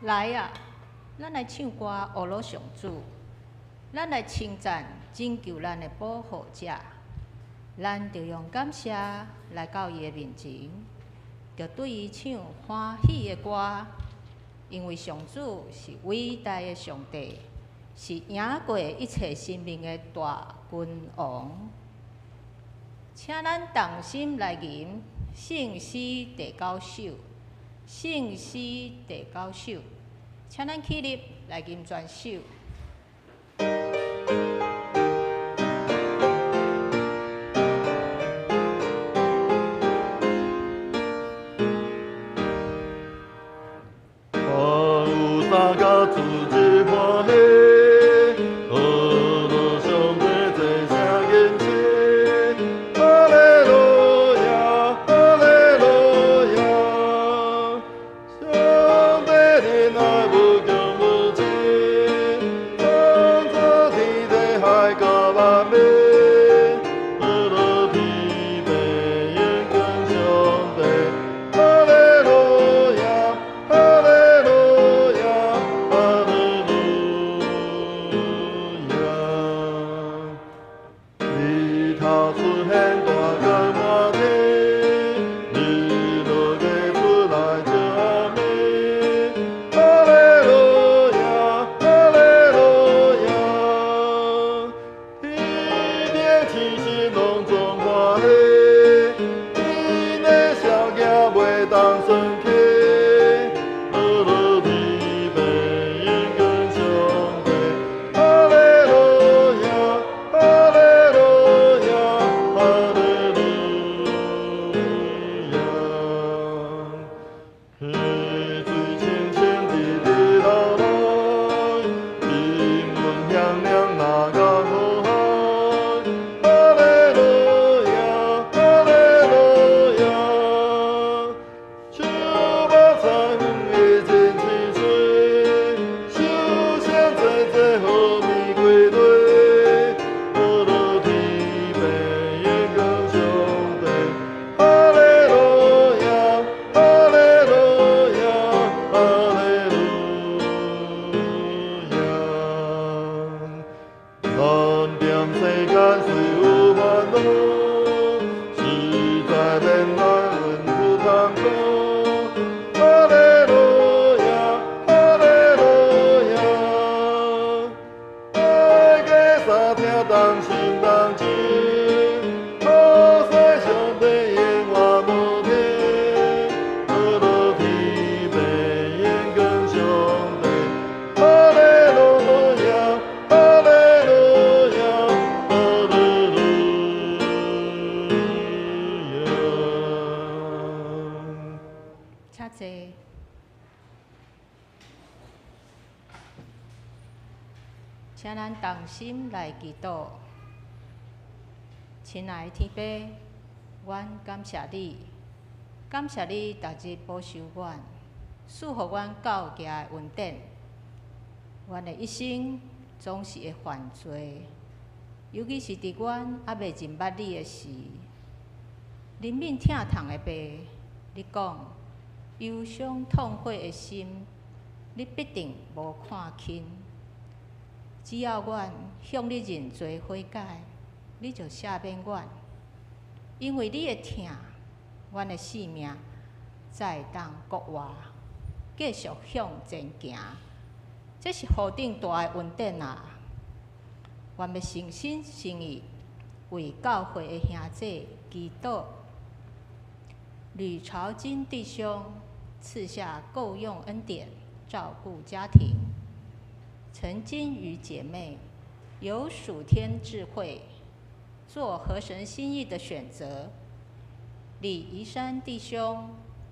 來啊，咱來唱歌，呵咾上主，咱來稱讚拯救咱的保護者。咱著用感謝來到伊的面前，著對伊唱歡喜的歌，因為上主是偉大的上帝，是贏過一切神明的大君王。請咱同心來吟聖詩第九首，聖詩第九首，請咱起立來吟全首。請坐。請咱同心來祈禱。親愛的天父，阮感謝你，感謝你逐日保守阮，賜予阮教囝的恩典。阮的一生總是會犯罪，尤其是佇阮猶未認捌你的時，憐憫疼痛的父，你講憂傷痛悔的心，你必定無看輕。只要阮向你認罪悔改，你就赦免阮，因為你的疼，阮的性命才會當復活，繼續向前行。這是何等大的恩典啊！阮欲誠心誠意為教會的兄弟祈禱。呂朝金弟兄賜下夠用恩典，照顧家庭。陳金宇姐妹有屬天智慧，做合神心意的選擇。李宜山弟兄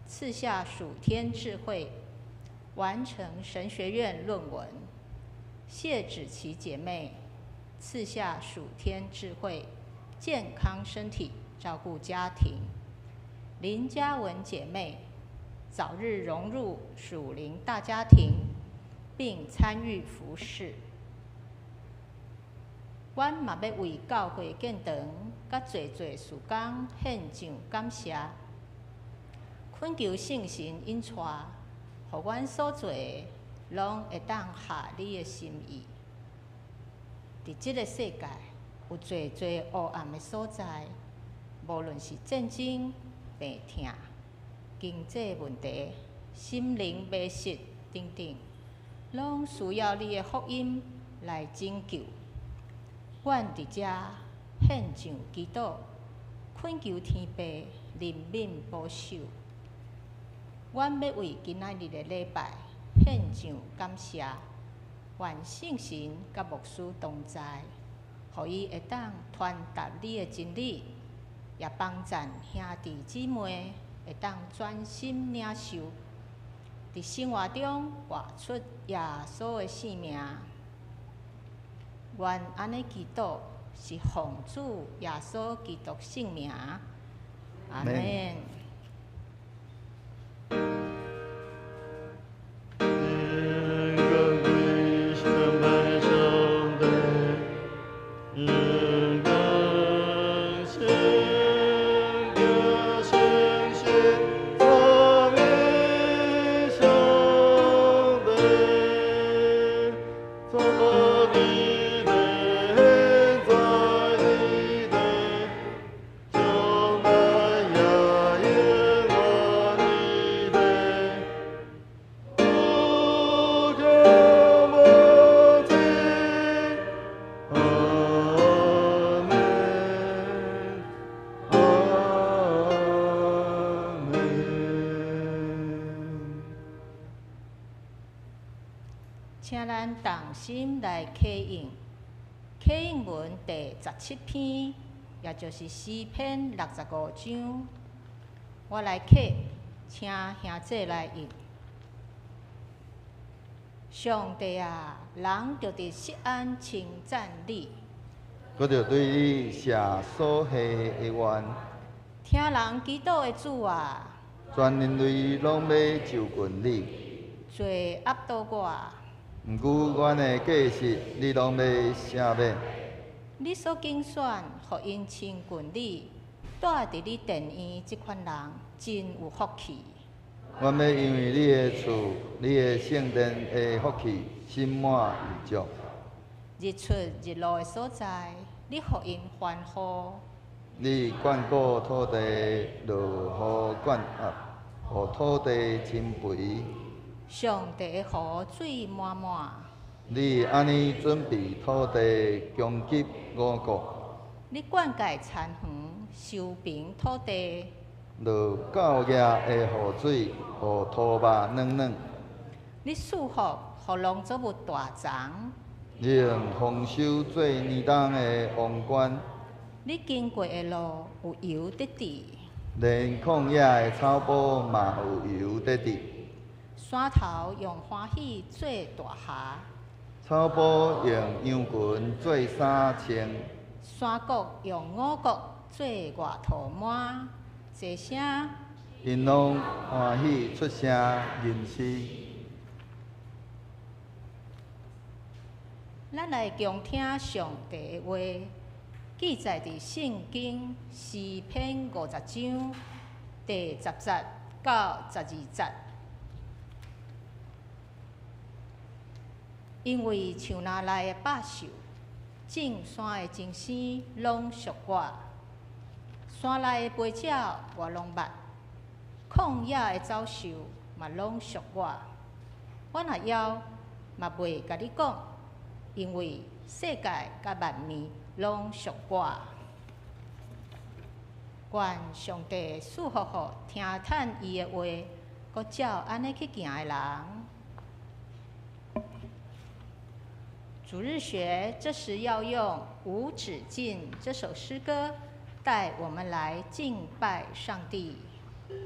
賜下屬天智慧，完成神學院論文。謝芷琪姐妹賜下屬天智慧，健康身體，照顧家庭。林嘉文姐妹早日融入屬靈大家庭，並參與服事。阮嘛欲為教會建堂佮濟濟事工獻上感謝，懇求聖神引帶，予阮所做的攏會當合你的心意。佇這个世界，有濟濟烏暗的所在，無論是戰爭、病痛、經濟問題、心靈迷失等等，攏需要你的福音來拯救。阮佇遮獻上祈禱，懇求天父憐憫保守。阮欲為今仔日的禮拜獻上感謝，願聖神佮牧師同在，予伊會當傳達你的真理，也幫贊兄弟姊妹會當專心領受，佇生活中活出耶穌的生命。阮按呢祈禱，是奉主耶穌基督聖名，阿們。請咱同心來啟應，啟應文第17篇，也就是詩篇65章。我來啟，請兄姊來應。上帝啊，人著佇錫安稱讚你，閣著對你寫所許的願。聽人祈禱的主啊，全人類攏欲就近你。罪壓倒我。毋過，阮的過失，你攏欲赦免。你所揀選，予𪜶親近你，住佇你殿院這款人，真有福氣。阮欲因為你的厝、你的聖殿的福氣，心滿意足。日出日落的所在，你予𪜶歡呼。你眷顧土地，落雨灌壓，予土地真肥。上帝的湖水滿滿。你按呢準備土地，供給五穀。你灌溉田園，修平土地。落晝夜的雨水，予土肉軟軟。你賜福，予農作物大長。你用豐收做年冬的王冠。你經過的路有油得滴。連曠野的草埔嘛有油得滴。山頭用歡喜做大狎。草埔用羊群做衫穿。山谷用五穀做外塗抹，齊聲。𪜶攏歡喜出聲吟詩。咱來恭聽上帝的話，記載佇聖經詩篇50章第10節到12節。因為樹林內的百獸，眾山的精牲攏屬我，山內的飛鳥我攏捌，曠野的走獸嘛攏屬我。我若枵嘛袂共你講，因為世界佮萬物攏屬我。願上帝賜福予聽趁伊的話，閣照按呢去行的人。主日學這時要用《無止境》這首詩歌帶我們來敬拜上帝。無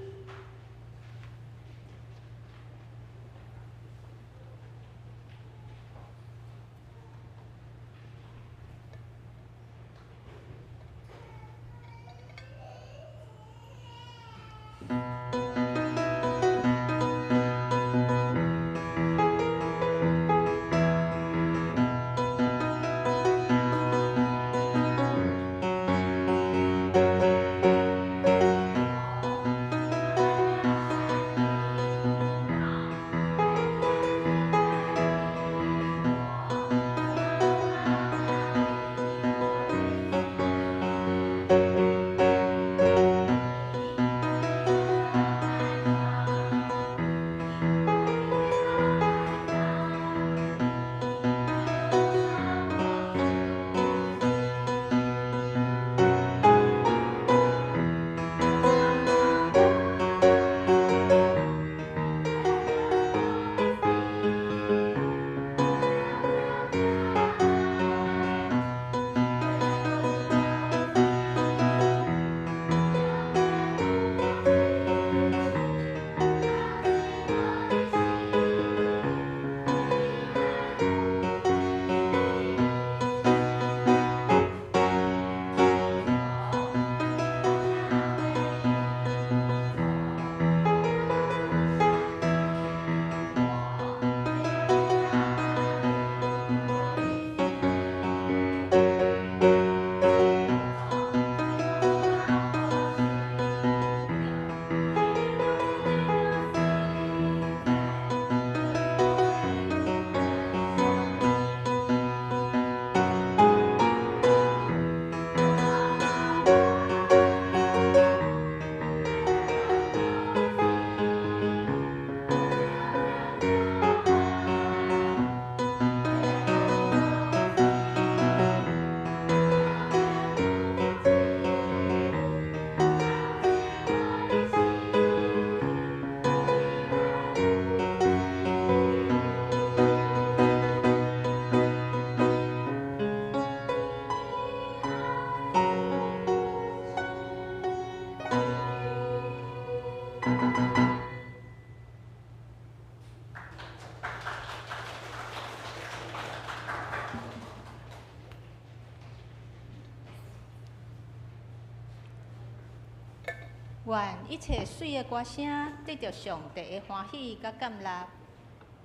願一切媠的歌聲得著上帝的歡喜佮接納。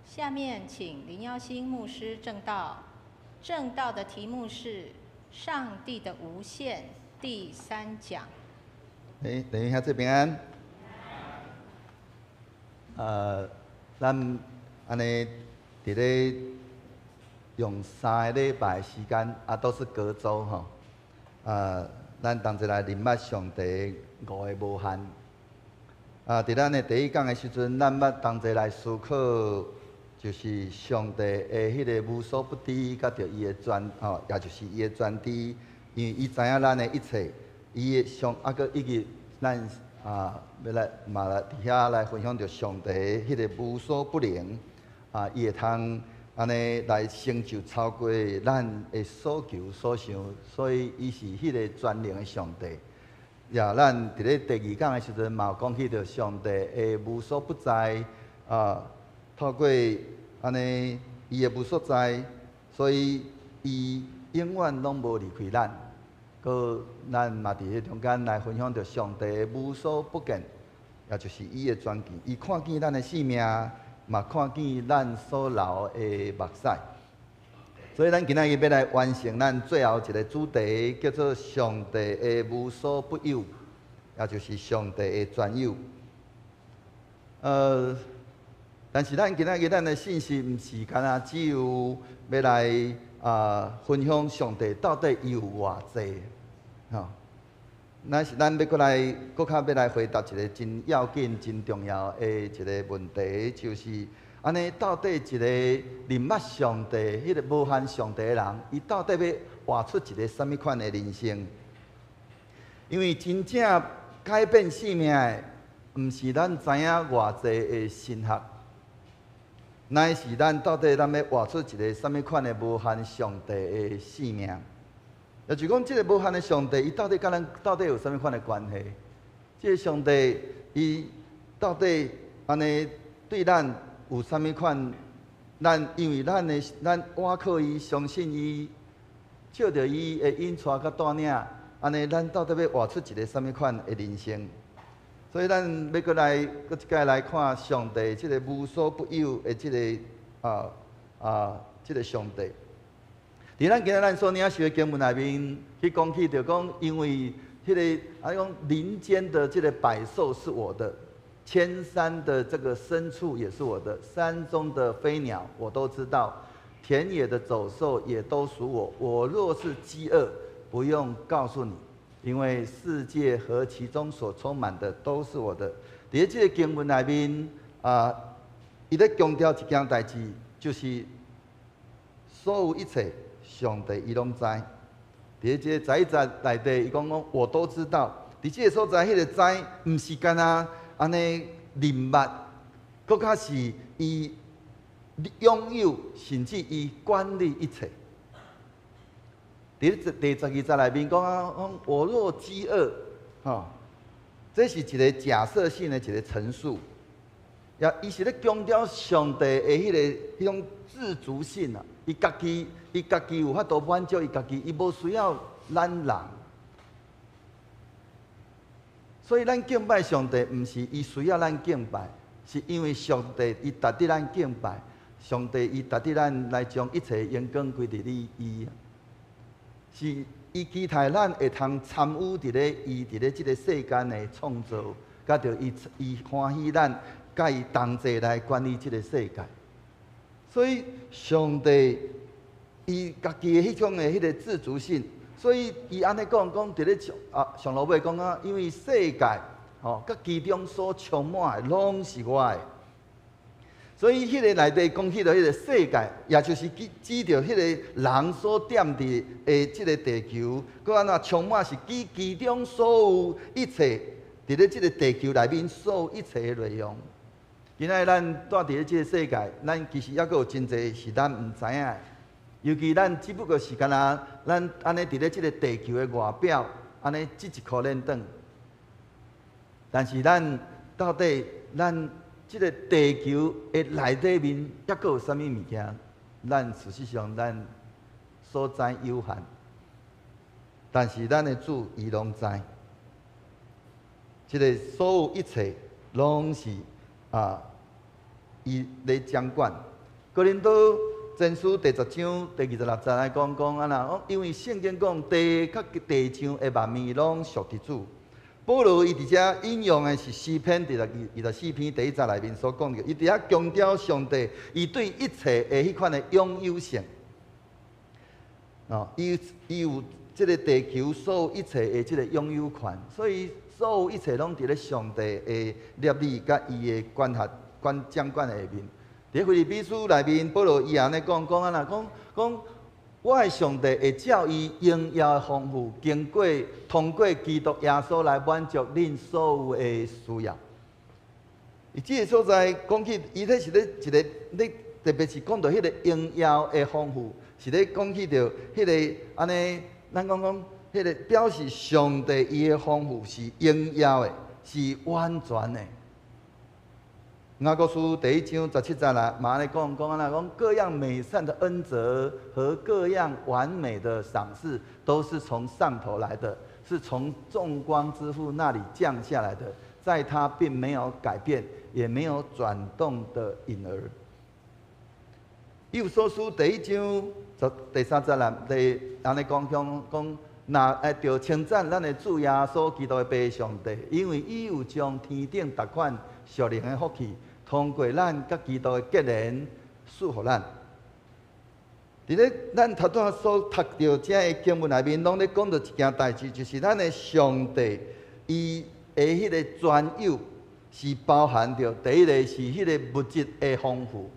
下面請林耀星牧師證道，證道的題目是《上帝的無限》第三講。欸，等一下這平安。咱按呢佇咧用3個禮拜時間，啊，都是隔週吼。咱同齊來認捌上帝五个無限。啊，佇咱的第一講的時陣，咱捌同齊來思考，就是上帝的彼个無所不知，佮著伊的全吼，也就是伊的全知，因為伊知影咱的一切，伊的上啊，閣以及咱啊，欲來嘛來佇遐來分享著上帝彼个無所不能，啊，伊會通按呢來成就超過咱的所求所想，所以伊是彼个全能的上帝。也咱佇咧第二講的時陣，嘛有講起著上帝的無所不在，啊，透過按呢伊的無所在，所以伊永遠攏無離開咱。閣咱嘛佇彼中間來分享著上帝的無所不見，也就是伊的全見，伊看見咱的性命，嘛看見咱所流的目屎。所以咱今仔日欲來完成咱最後一个主題，叫做上帝的無所不有，也就是上帝的全有。但是咱今仔日咱的信息毋是干焦只有欲來分享上帝到底伊有偌濟，吼。咱是咱欲閣來，閣較欲來回答一个真要緊、真重要的一个問題，就是按呢，到底一个認捌上帝、彼个無限上帝的人，伊到底欲活出一个啥物款的人生？因為真正改變生命的，毋是咱知影偌濟的神學，乃是咱到底咱欲活出一个啥物款的無限上帝的生命？也就講，這个無限的上帝，伊到底佮咱到底有啥物款的關係？這个上帝，伊到底按呢對咱有啥物款？咱因為咱的咱倚靠伊，相信伊，照著伊的引帶佮帶領，按呢，咱到底欲活出一个啥物款的人生？所以咱欲閣來閣一擺來看上帝這个無所不有的這个這个上帝。佇咱今仔咱所領受的經文內面，去講起著講，因為彼个講林間的這个百獸是我的，千山的這個牲畜也是我的，山中的飛鳥我都知道，田野的走獸也都屬我。我若是飢餓，不用告訴你，因為世界和其中所充滿的都是我的。佇這个經文內面啊，伊咧強調一件代誌，就是所有一切，上帝伊攏知。佇這個十一節內底，伊講講我都知道。佇這个所在，彼个知，毋是干焦按呢認捌，閣較是伊擁有，甚至伊管理一切。佇第12節內面講啊，講我若飢餓，吼，這是一个假設性的一个陳述，也伊是咧強調上帝的彼个彼種自足性啊，伊家己有法度滿足伊家己，伊無需要咱人。所以咱敬拜上帝，毋是伊需要咱敬拜，是因為上帝伊值得咱敬拜，上帝伊值得咱來將一切榮光歸佇咧伊。是伊期待咱會通參與佇咧伊佇咧這个世間的創造，佮著伊伊歡喜咱佮伊同齊來管理這个世界。所以上帝伊家己的彼種的彼个自足性，所以伊按呢講講佇咧上上落尾講啊，因為世界吼佮其中所充滿的攏是我的。所以彼个內底講起著彼个世界，也就是指指著彼个人所踮佇的這个地球，閣按怎充滿是指其中所有一切，佇咧這个地球內面所有一切的內容。今仔日咱住佇咧這个世界，咱其實猶閣有真濟是咱毋知影的。尤其咱只不過是干焦咱按呢佇咧這个地球的外表，按呢織一箍輪轉。但是咱到底咱這个地球的內底面，猶閣有啥物物件？咱事實上咱所知有限，但是咱的主伊攏知。這个所有一切攏是啊，伊咧掌管。哥林多前書第十章第二十六節來講講按怎，因為聖經講地佮地上的萬物攏屬佇主。保羅伊佇遮引用的是詩篇第24篇第一節內面所講的，伊佇遐強調上帝伊對一切的彼款的擁有性。哦，伊有這个地球所有一切的這个擁有權，所以所有一切攏佇咧上帝的攝理佮伊的管轄、管掌管下面。佇腓立比書內面，保羅伊也按呢講，講按怎講？講我的上帝會照伊榮耀的豐富，經過通過基督耶穌來滿足恁所有的需要。伊這个所在講起，伊咧是咧一个，咧特別是講到彼个榮耀的豐富，是咧講起著彼个按呢，咱講講彼个表示上帝伊的豐富是榮耀的，是完全的。雅各書第一章十七節來，嘛按呢講講按怎講，各樣美善的恩澤和各樣完美的賞賜，都是從上頭來的，是從眾光之父那裡降下來的，在他並沒有改變，也沒有轉動的影兒。以弗所書第一章十第三節來，第按呢講講講，若會著稱讚咱的主耶穌基督的父上帝，因為伊有將天頂逐款屬靈的福氣，通過咱佮基督的結連，賜予咱。佇咧咱頭拄仔所讀著這个經文內面，攏咧講著一件代誌，就是咱的上帝，伊的彼个專有是包含著第一个是彼个物質的豐富，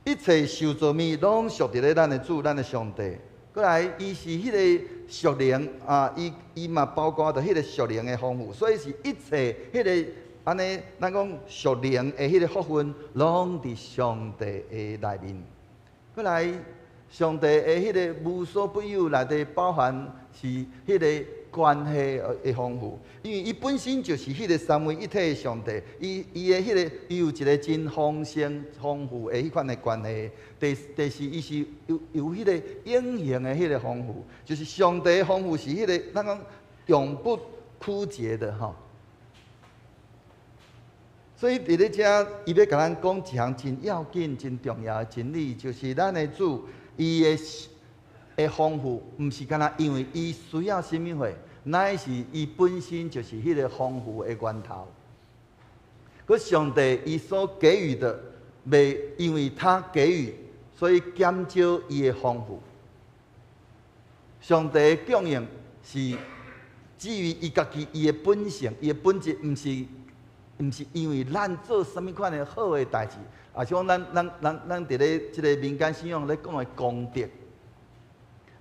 一切受造物攏屬佇咧咱的主、咱的上帝。過來，伊是彼个屬靈啊，伊嘛包括著彼个屬靈的豐富，所以是一切彼个按呢，咱講屬靈的彼个福分，攏佇上帝的內面。過來，上帝的彼个無所不有內底包含是彼个關係的豐富，因為伊本身就是彼个三位一體的上帝，伊的彼个伊有一个真豐盛豐富的彼款的關係。第四，伊是有彼個永恆的彼個豐富，就是上帝的豐富是彼個咱講永不枯竭的吼。所以佇咧遮，伊欲共咱講一項真要緊、真重要的真理，就是咱的主，伊的豐富，毋是干焦因為伊需要啥物貨，乃是伊本身就是彼个豐富的源頭。閣上帝伊所給予的，袂因為他給予，所以減少伊的豐富。上帝的供應是基於伊家己伊的本性、伊的本質，毋是因為咱做啥物款的好的代誌，抑是講咱佇咧這个民間信仰咧講的功德，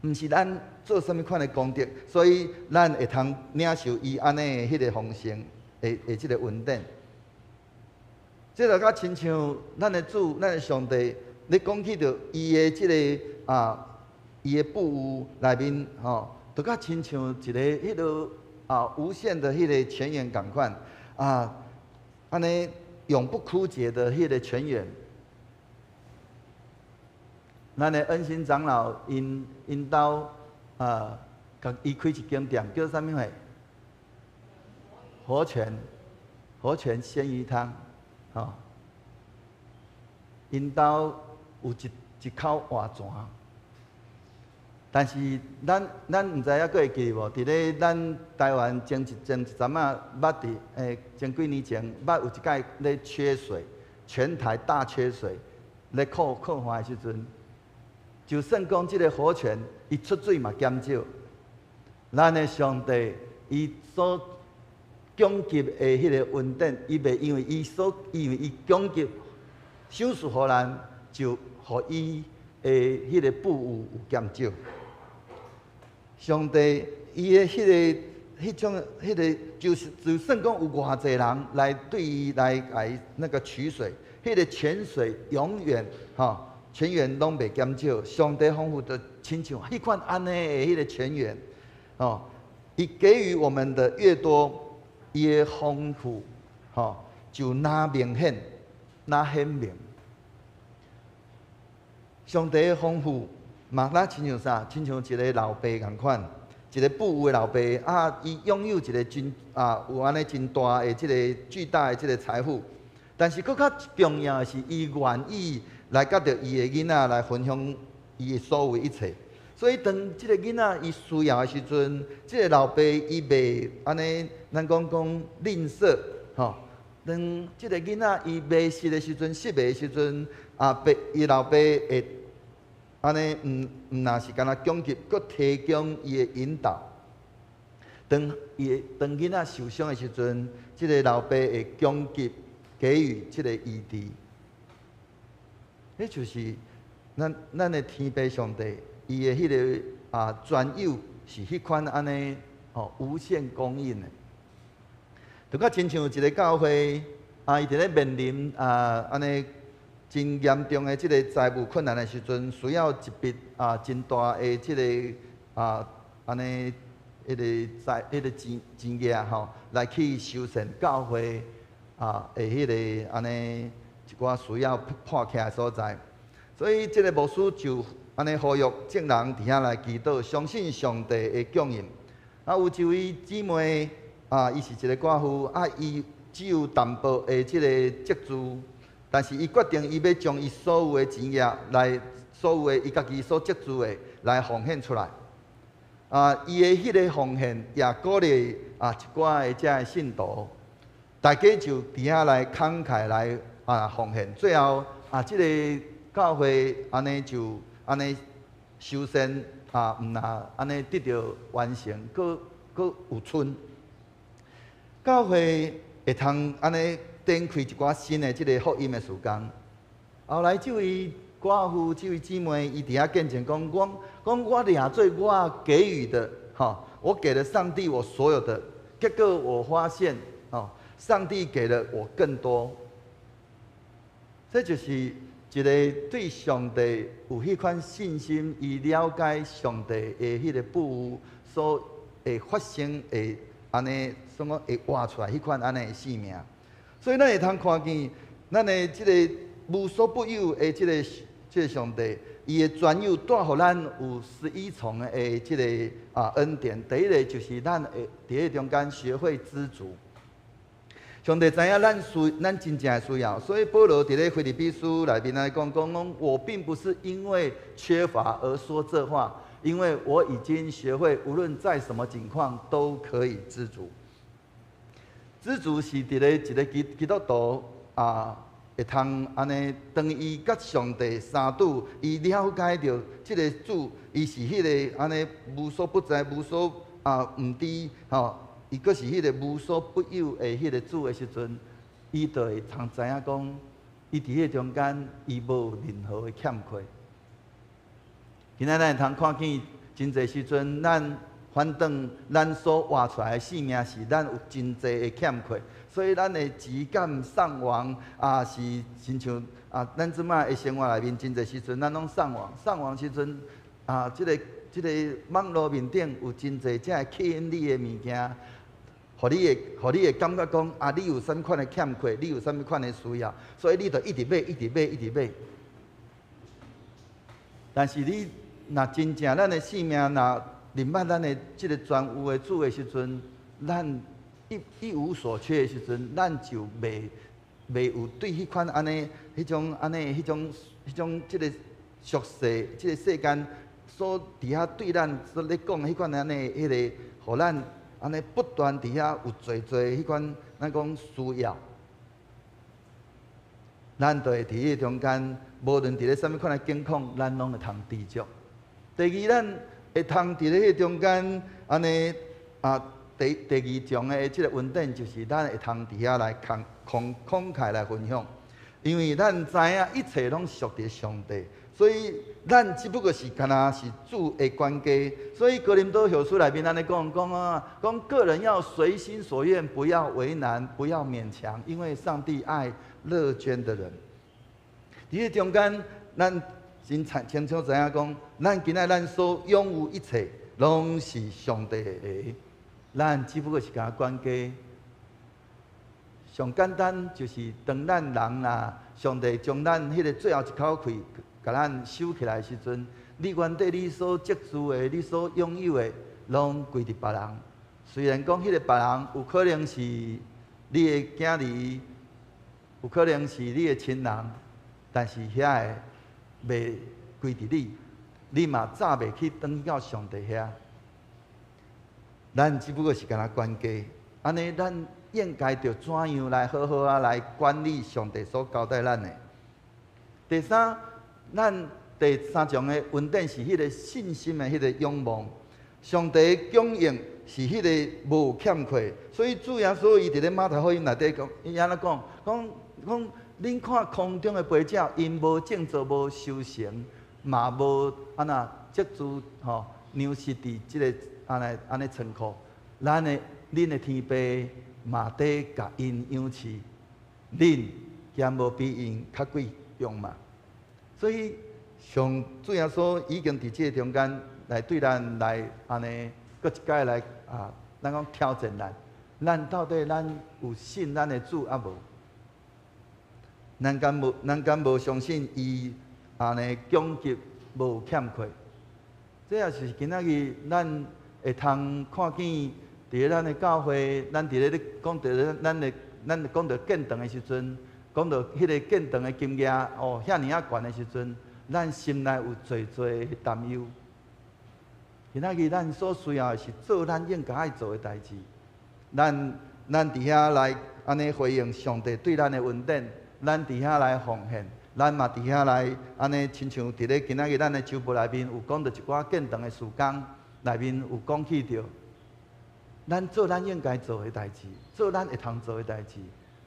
毋是咱做啥物款的功德，所以咱會通領受伊按呢彼个豐盛的這个恩典。這就較親像咱的主、咱的上帝，咧講起著伊的這个啊，伊的富有內面吼，就較親像一个彼个啊無限的彼个泉源仝款啊。按呢永不枯竭的彼个泉源，咱的恩心長老𪜶兜啊，共伊開一間店叫啥物貨？活泉鮮魚湯，吼。𪜶兜有一口活泉，但是咱毋知影閣會記無？佇咧咱台灣前一陣仔捌佇前幾年前捌有一擺咧缺水，全台大缺水，咧苦旱的時陣，就算講這个活泉伊出水嘛減少，咱的上帝伊所供給的彼个恩典，伊袂因為伊供給賞賜予咱，就予伊的彼个富有有減少。上帝伊的彼个、彼種、彼个，就是就算講有偌濟人來對伊來那個取水，彼个泉水永遠吼泉源攏袂減少。上帝豐富的親像彼款按呢的彼个泉源，哦，伊給予我們的越多，伊的豐富，吼就若明顯、若顯明。上帝的豐富嘛，若親像啥？親像一个老爸仝款，一个富有的老爸啊，伊擁有一個真啊有按呢真大的這个巨大的這个財富，但是閣較重要的是，伊願意來佮著伊的囡仔來分享伊的所有一切。所以當這个囡仔伊需要的時陣，這个老爸伊袂按呢，咱講講吝嗇吼。當這个囡仔伊迷失的時陣、失迷的時陣，啊爸伊老爸會按呢，毋毋若是干焦供給，閣提供伊的引導。當伊當囡仔受傷的時陣，這个老爸會供給給予這个醫治。彼就是咱的天父上帝，伊的彼个啊專有是彼款按呢吼無限供應的。就較親像一个教會啊，伊佇咧面臨啊按呢真嚴重的這个財務困難的時陣，需要一筆啊真大的這个啊按呢彼个財彼个錢錢額吼，來去修繕教會啊的彼个按呢一寡需要破起來的所在。所以這个牧師就按呢呼籲眾人佇遐來祈禱，相信上帝會供應。啊，有一位姊妹啊，伊是一个寡婦啊，伊只有淡薄的這个積資，但是伊決定伊欲將伊所有的錢額來，所有的伊家己所積資的來奉獻出來。啊，伊的彼个奉獻也鼓勵啊一寡的遮的信徒，大家就佇遐來慷慨來啊奉獻，最後啊這个教會按呢就按呢修繕啊，毋若按呢得著完成，閣閣有賰。教會會通按呢展開一寡新的這个福音的事工。後來這位寡婦、這位姊妹，伊佇遐見證講，講講我掠做我給予的，吼，我給了上帝我所有的，結果我發現，吼，上帝給了我更多。這就是一个對上帝有彼款信心，伊了解上帝的彼个富有所會發生，會按呢，算講會活出來彼款按呢的生命。所以咱會通看見，咱的這个無所不有的這个上帝，伊的專有帶予咱有11重的這个啊恩典。第一个就是咱會佇彼中間學會知足。上帝知影咱需，咱真正的需要，所以保羅佇咧腓立比書內面來講，講講我並不是因為缺乏而說這話，因為我已經學會無論在什麼境況都可以知足。知足是佇咧一个基督徒啊，會通按呢，當伊佮上帝相拄，伊了解著這个主，伊是彼个按呢無所不在、無所啊毋知吼。伊閣是彼个無所不有的彼个主的時陣，伊就會通知影講，伊佇彼个中間，伊無任何的欠缺。今仔咱會通看見真濟時陣，咱反轉咱所活出來的生命是咱有真濟的欠缺，所以咱會急感上網啊，是親像啊，咱這擺的生活內面真濟時陣，咱攏上網，上網時陣啊，這个網路面頂有真濟遮個吸引你的物件。予你會感覺講啊，你有啥物款的欠缺，你有啥物款的需要，所以你就一直買，一直買，一直買。但是你若真正咱的生命若認捌咱的這个全有的主的時陣，咱一無所缺的時陣，咱就袂有對彼款按呢，彼種按呢，彼種這个俗世、這个世間所佇遐對咱所咧講彼款按呢，彼个，予咱按呢不斷佇遐有濟濟彼款，咱講需要，咱就會佇彼個中間，無論佇咧啥物款的境況，咱攏會通知足。第二，咱會通佇咧彼個中間，按呢啊，第二種的這个恩典，就是咱會通佇遐來慷慨來分享，因為咱知影一切攏屬佇上帝。所以，咱只不過是干焦是主的管家。所以，哥林多後書內面按呢講講啊，講各人要隨心所願，不要為難，不要勉強，因為上帝愛樂捐的人。佇彼中間，咱真清楚知影講，咱今仔咱所擁有一切，攏是上帝的。咱只不過是干焦管家。上簡單就是當咱人啊，上帝將咱彼个最後一口氣共咱收起來的時陣，你原底你所積聚的、你所擁有的，攏歸佇別人。雖然講彼个別人有可能是你的囝兒，有可能是你的親人，但是遐个袂歸佇你，你嘛走袂去轉去到上帝遐。咱只不過是干焦管家，按呢咱應該著怎樣來好好仔來管理上帝所交代咱的。第三，咱第三重的恩典是彼个信心的彼个仰望，上帝供應是彼个無欠缺，所以主耶穌伊佇咧馬太福音內底講，伊按怎講？講講恁看空中的飛鳥，𪜶無種作無收成，嘛無按怎積儲吼糧食佇這个按呢按呢倉庫，咱的恁的天父嘛佇共𪜶養飼，恁敢無比𪜶較貴重嗎？所以上主耶穌已經佇這個中間來對咱來按呢，閣一擺來啊，咱講挑戰咱，咱到底咱有信咱的主抑無？咱敢無？咱敢無相信伊按呢供給無欠缺？這也是今仔日咱會通看見佇咧咱的教會，咱佇咧咧講著咱的咱講著建堂的時陣，講著彼个建堂的金額哦，遐爾仔懸的時陣，咱心內有濟濟的擔憂。今仔日咱所需要的是做咱應該愛做的代誌，咱咱佇遐來按呢回應上帝對咱的恩典，咱佇遐來奉獻，咱嘛佇遐來按呢，親像佇咧今仔日咱的週報內面有講著一寡建堂的事工內面有講起著，咱做咱應該做的代誌，做咱會通做的代誌，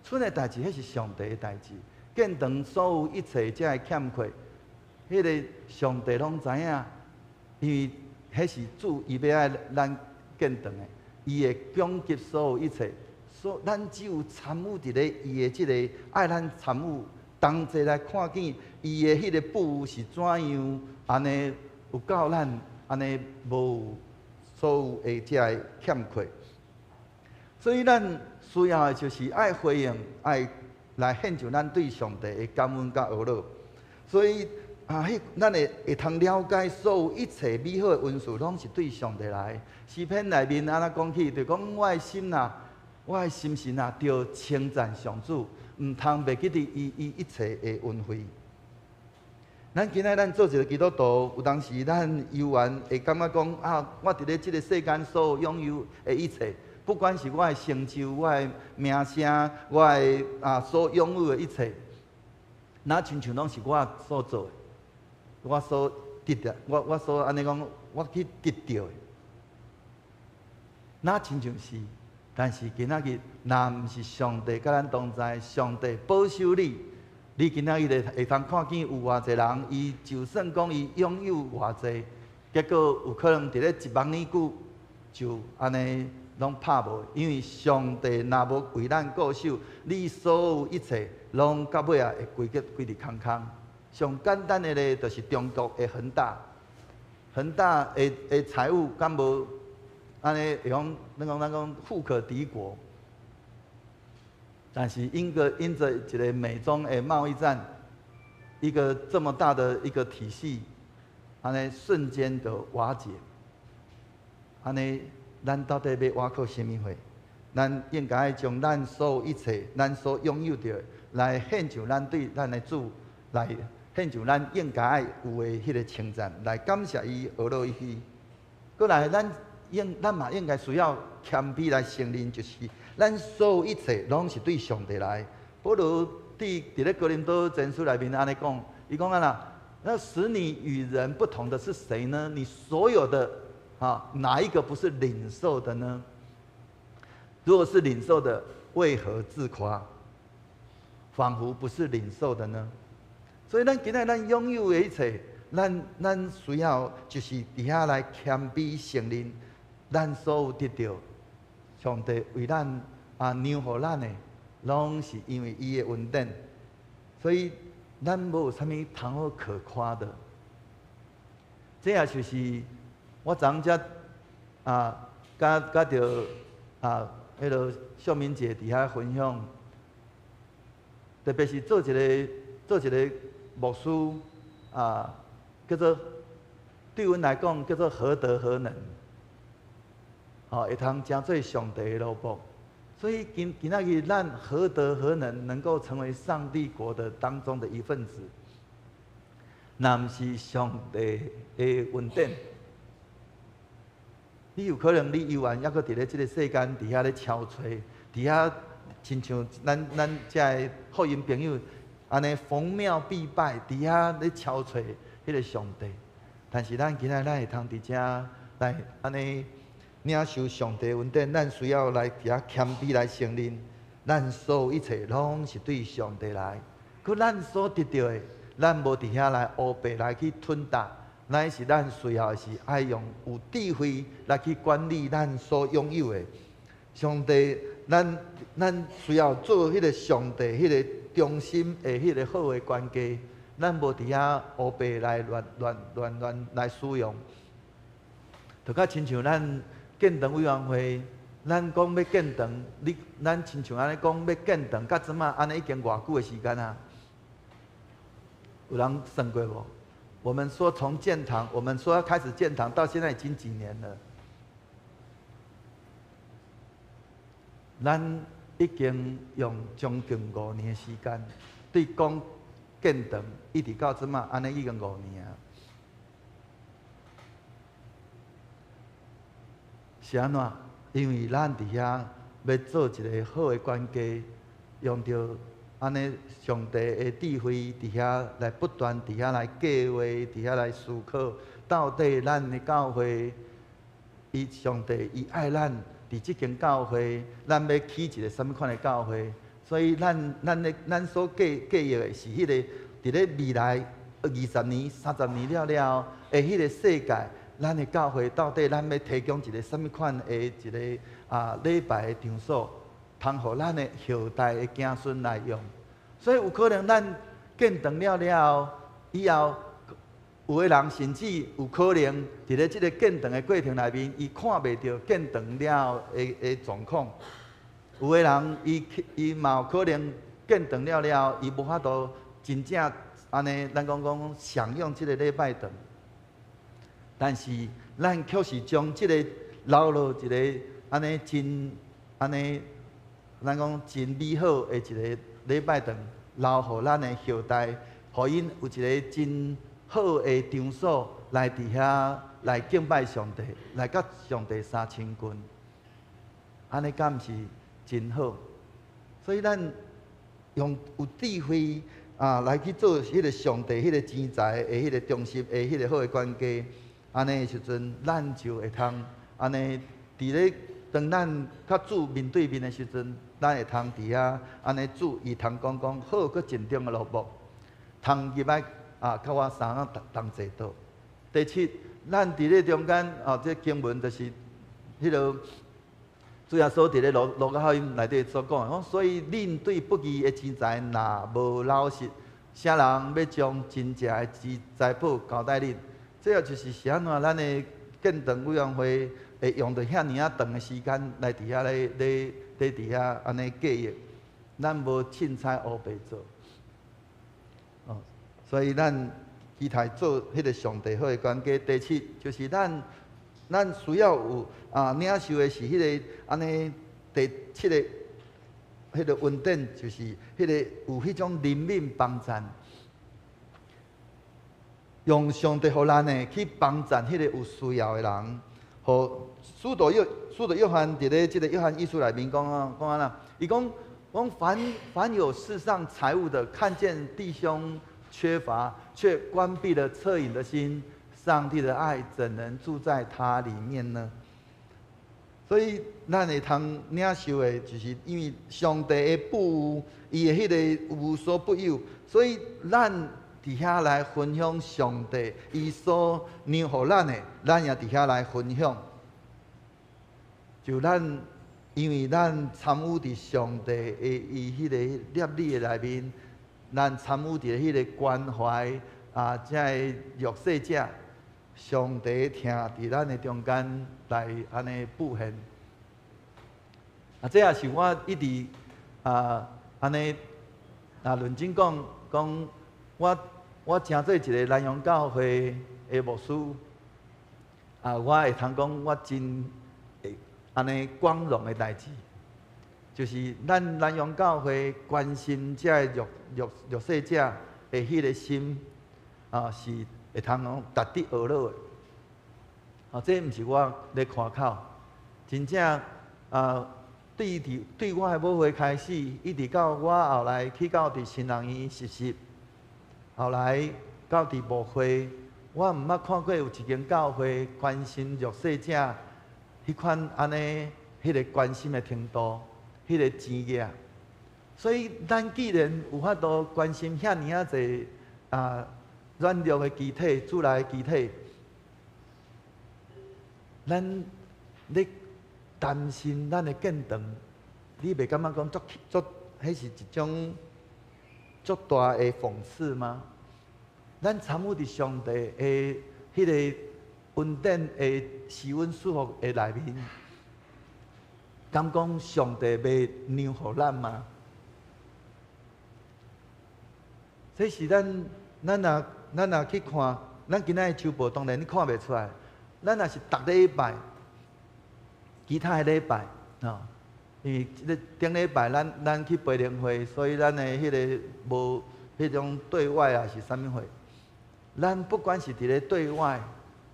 賰的代誌，彼是上帝的代誌。建堂所有一切這个欠缺，彼个上帝攏知影，因為彼是主伊欲愛咱建堂的，伊會供給所有一切，所咱只有參與佇咧伊的這个愛咱參與，同齊來看見伊的彼个富有是怎樣，按呢有夠咱按呢無所有的這个欠缺。所以咱需要的就是愛回應，愛來獻上咱對上帝的感恩佮呵咾。所以啊，彼咱會會通了解所有一切美好的恩賜，攏是對上帝來。詩篇內面按怎講起？就講我的心啊，我的心神啊，著稱讚上主，毋通袂記得伊伊一切的恩惠。咱今仔咱做一个基督徒，有當時咱猶原會感覺講啊，我佇咧這个世間所擁有的一切，不管是我的成就、我的名聲、我的啊所擁有的一切，若親像攏是我所做的，我所得著，我我所按呢講，我去得著的，若親像是，但是今仔日若毋是上帝佮咱同在，上帝保守你，你今仔日會會通看見有偌濟人，伊就算講伊擁有偌濟，結果有可能佇咧一目爾久就按呢攏拍無，因為上帝若無為咱顧守，你所有一切攏到尾仔會歸結歸佇空空。上簡單的例就是中國的恆大，恆大的的財務敢無按呢會講，咱講咱講富可敵國，但是因個因著一个美中的貿易戰，一個這麼大的一個體系，按呢瞬間就瓦解。按呢，咱到底欲倚靠啥物貨？咱應該將咱所有一切，咱所擁有著，來獻上咱對咱的主，來獻上咱應該愛有的彼个稱讚，來感謝伊，呵咾伊。閣來，咱應咱嘛應該需要謙卑來承認，就是咱所有一切攏是對上帝來。保羅佇佇咧哥林多前書內面按呢講，伊講按怎？那使你與人不同的是誰呢？你所有的啊，哪一個不是領受的呢？如果是領受的，為何自誇？仿佛不是領受的呢？所以咱今仔咱擁有的一切，咱咱需要就是佇遐來謙卑承認，咱所有得著上帝為咱啊讓予咱的，攏是因為伊的恩典，所以咱無啥物通好可誇的。這也就是我昨昏才啊，佮佮著啊，彼个秀敏姐佇遐分享，特別是做一个做一个牧師啊，叫做對阮來講叫做何德何能？吼，會通成做上帝的奴僕。所以今今仔日咱何德何能，能夠成為上帝國的當中的一份子？若毋是上帝的恩典，你有可能你猶原猶閣佇咧這个世間佇遐咧敲揣，佇遐親像咱遮的福音朋友按呢逢廟必拜，佇遐咧敲揣彼个上帝。但是咱今仔咱會通佇遮來按呢領受上帝恩典，咱需要來佇遐謙卑來承認，咱所有一切攏是對上帝來。閣咱所得著的，咱無佇遐來烏白來去吞吞，乃是咱需要的是愛用有智慧來去管理咱所擁有的。上帝，咱需要做彼个上帝彼个忠心的彼個好的管家，咱無佇遐烏白來亂亂亂亂來使用，就較親像咱建堂委員會，咱講欲建堂，你咱親像按呢講欲建堂，到這馬按呢已經偌久的時間啊？有人算過無？我們說從建堂，我們說要開始建堂，到現在已經幾年了？咱已經用將近五年的時間，對講建堂，一直到這馬按呢已經五年啊。是按怎？因為咱佇遐欲做一个好的管家，用著按呢上帝的智慧佇遐來不斷佇遐來計劃，佇遐來思考，到底咱的教會，伊上帝伊愛咱佇這間教會，咱欲起一个啥物款的教會？所以咱所計計劃的是彼个佇咧未來20年、30年了了後的彼个世界。咱的教會到底咱欲提供一个啥物款的一个禮拜的場所，通予咱的後代的子孫來用。所以有可能咱建堂了了後，以後有的人甚至有可能佇咧這个建堂的過程內面，伊看袂著建堂了的狀況。有的人伊嘛有可能建堂了了後，伊無法度真正按呢，咱講講享用這个禮拜堂。但是，咱卻是將這个留落一个按呢真按呢，咱講真美好的一个禮拜堂，留予咱的後代，予𪜶有一个真好的場所來佇遐來敬拜上帝，來佮上帝相親近，按呢敢毋是真好？所以咱用有智慧啊來去做彼个上帝彼个錢財的彼个忠心的彼个好的管家。按呢的時陣，咱就會通按呢，佇咧當咱佮主面對面的時陣，咱會通佇遐按呢主伊通講講好閣盡忠的奴僕，通入來啊，佮我相仝同坐桌。第七，咱佇咧中間啊，這經文就是彼个主耶穌佇咧路加福音內底所講的，講所以恁對不義的錢財若無老實，啥人欲將真正的財寶交代恁？這個就是是按怎，咱的建堂委員會會用著遐爾仔長的時間來佇遐咧咧咧佇遐按呢計劃，咱無凊彩烏白做，哦，所以咱期待做彼个上帝好的管家。第七就是咱需要有啊領受的是彼个按呢第七个彼个恩典，就是彼个有彼種憐憫幫贊。用上帝予咱的去幫贊彼個有需要的人，予使徒約翰佇咧這个約翰一書內面講啊，講按怎？伊講講凡有世上財物的，看見弟兄缺乏，卻關閉了惻隱的心，上帝的愛怎能住在他裡面呢？所以咱會通領受的，就是因為上帝的富有，伊的彼个無所不有，所以咱佇遐來分享上帝伊所讓予咱的，咱也佇遐來分享。就咱因為咱參與佇上帝的伊彼个攝理的內面，咱參與佇彼个關懷啊，這个弱勢者，上帝疼佇咱的中間來按呢布現。啊，這也是我一直啊按呢啊論真講講我。我成做一个南洋教會的牧師，啊，我會通講，我真會按呢光榮的代誌，就是咱南陽教會關心這个弱勢者的彼个心啊，是會通講值得學落的。啊，這毋是我咧誇口，真正啊，對佇對我的母會開始，一直到我後來去到佇新人院實習，後來到佇牧會，我毋捌看過有一間教會關心弱勢者彼款按呢，彼个關心的程度，彼个錢額。所以，咱既然有法度關心遐爾仔濟啊軟弱的肢體、主內的肢體，咱咧擔心咱的建堂，你袂感覺講足足，彼是一種足大的諷刺嗎？咱參與佇上帝的彼个恩典的施恩賜福的內面，敢講上帝袂讓予咱嗎？這是咱若去看，咱今仔的周報當然你看袂出來。咱若是逐禮拜，其他的禮拜，吼，因為這个頂禮拜咱去培靈會，所以咱的彼个無彼種對外啊是啥物會。咱不管是佇咧對外，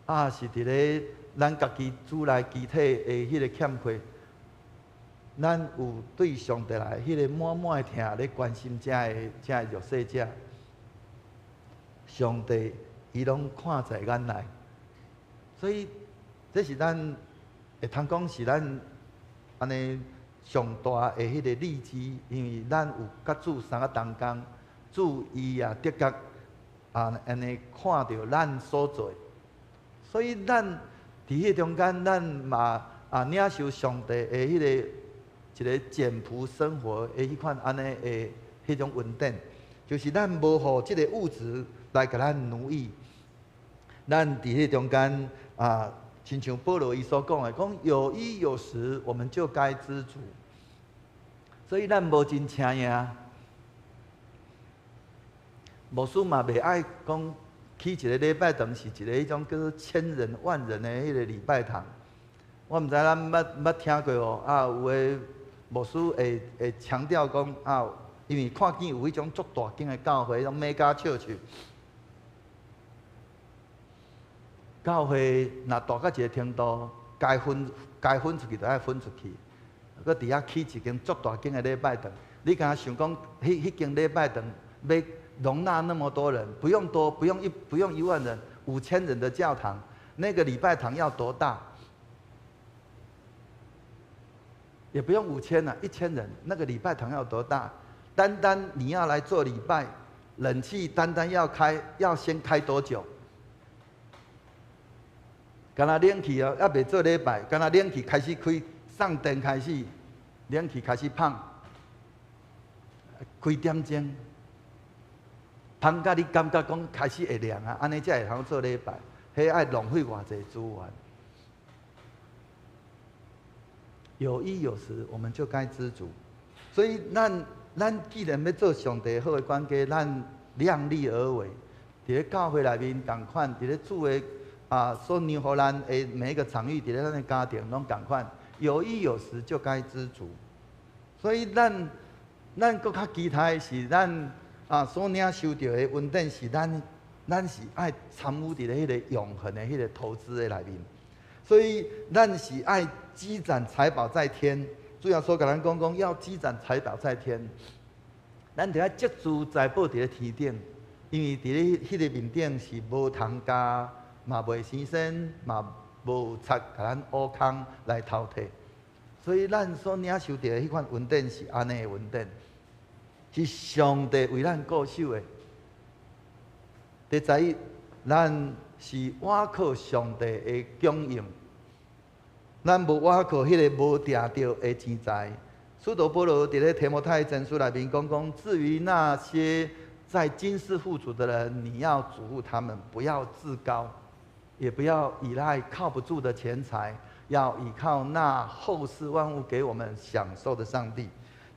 啊是佇咧咱家己主內肢體的彼個欠缺，咱有對上帝來彼個滿滿的疼咧關心遮个弱勢者，上帝伊攏看在眼內，所以這是咱會通講是咱按呢上大的彼個例子，因為咱有佮主相佮同工，主伊也的確啊按呢看著咱所做的，所以咱佇彼中間，咱嘛啊領受上帝的彼個一个簡樸生活的彼款按呢的彼種恩典，就是咱無予這个物質來共咱奴役。咱佇彼中間啊，親像保羅伊所講的，講有衣有食，我們就該知足。所以咱無真奢靡，牧師嘛袂愛講起一个禮拜堂是一个彼種叫做千人萬人的彼个禮拜堂。我毋知咱捌聽過無？啊，有的牧師會強調講啊，因為看見有彼種足大間的教會，彼種 mega church。教會若大到一个程度，該分出去就愛分出去，閣佇遐起一間足大間的禮拜堂。你敢想講，彼間禮拜堂欲容納那麼多人，不用多，不用1萬人，5000人的教堂，那個禮拜堂要多大？也不用5000了，1000人，那個禮拜堂要多大？單單你要來做禮拜，冷氣單單要開，要先開多久？敢若冷氣哦，猶未做禮拜，敢若冷氣開始開，送電開始，冷氣開始芳，幾點鐘？芳甲你感覺講開始會涼啊，按呢才會通做禮拜。彼愛浪費偌濟資源。有衣有食，我們就該知足。所以咱既然欲做上帝好的管家，咱量力而為。佇咧教會內面仝款，佇咧主的啊所讓予咱的每一個場域，佇咧咱的家庭攏仝款。有衣有食就該知足。所以咱閣較期待的是咱啊所領受著的恩典是咱是愛參與佇咧彼个永恆的彼个投資的內面。所以咱是愛積攢財寶在天。主耶穌共咱講講要積攢財寶在天，咱著愛積聚財寶佇咧天頂，因為佇咧彼个面頂是無蟲咬，嘛袂生鉎，嘛無賊共咱挖空來偷提。所以咱所領受著的彼款恩典是按呢的恩典，是上帝為咱顧守的。第十一，咱是倚靠上帝的供應，咱無倚靠彼个無定著的錢財。使徒保羅佇咧提摩太前書內面講講，至於那些在今世富足的人，你要囑咐他們，不要自高，也不要倚賴靠不住的錢財，要倚靠那厚賜萬物給我們享受的上帝。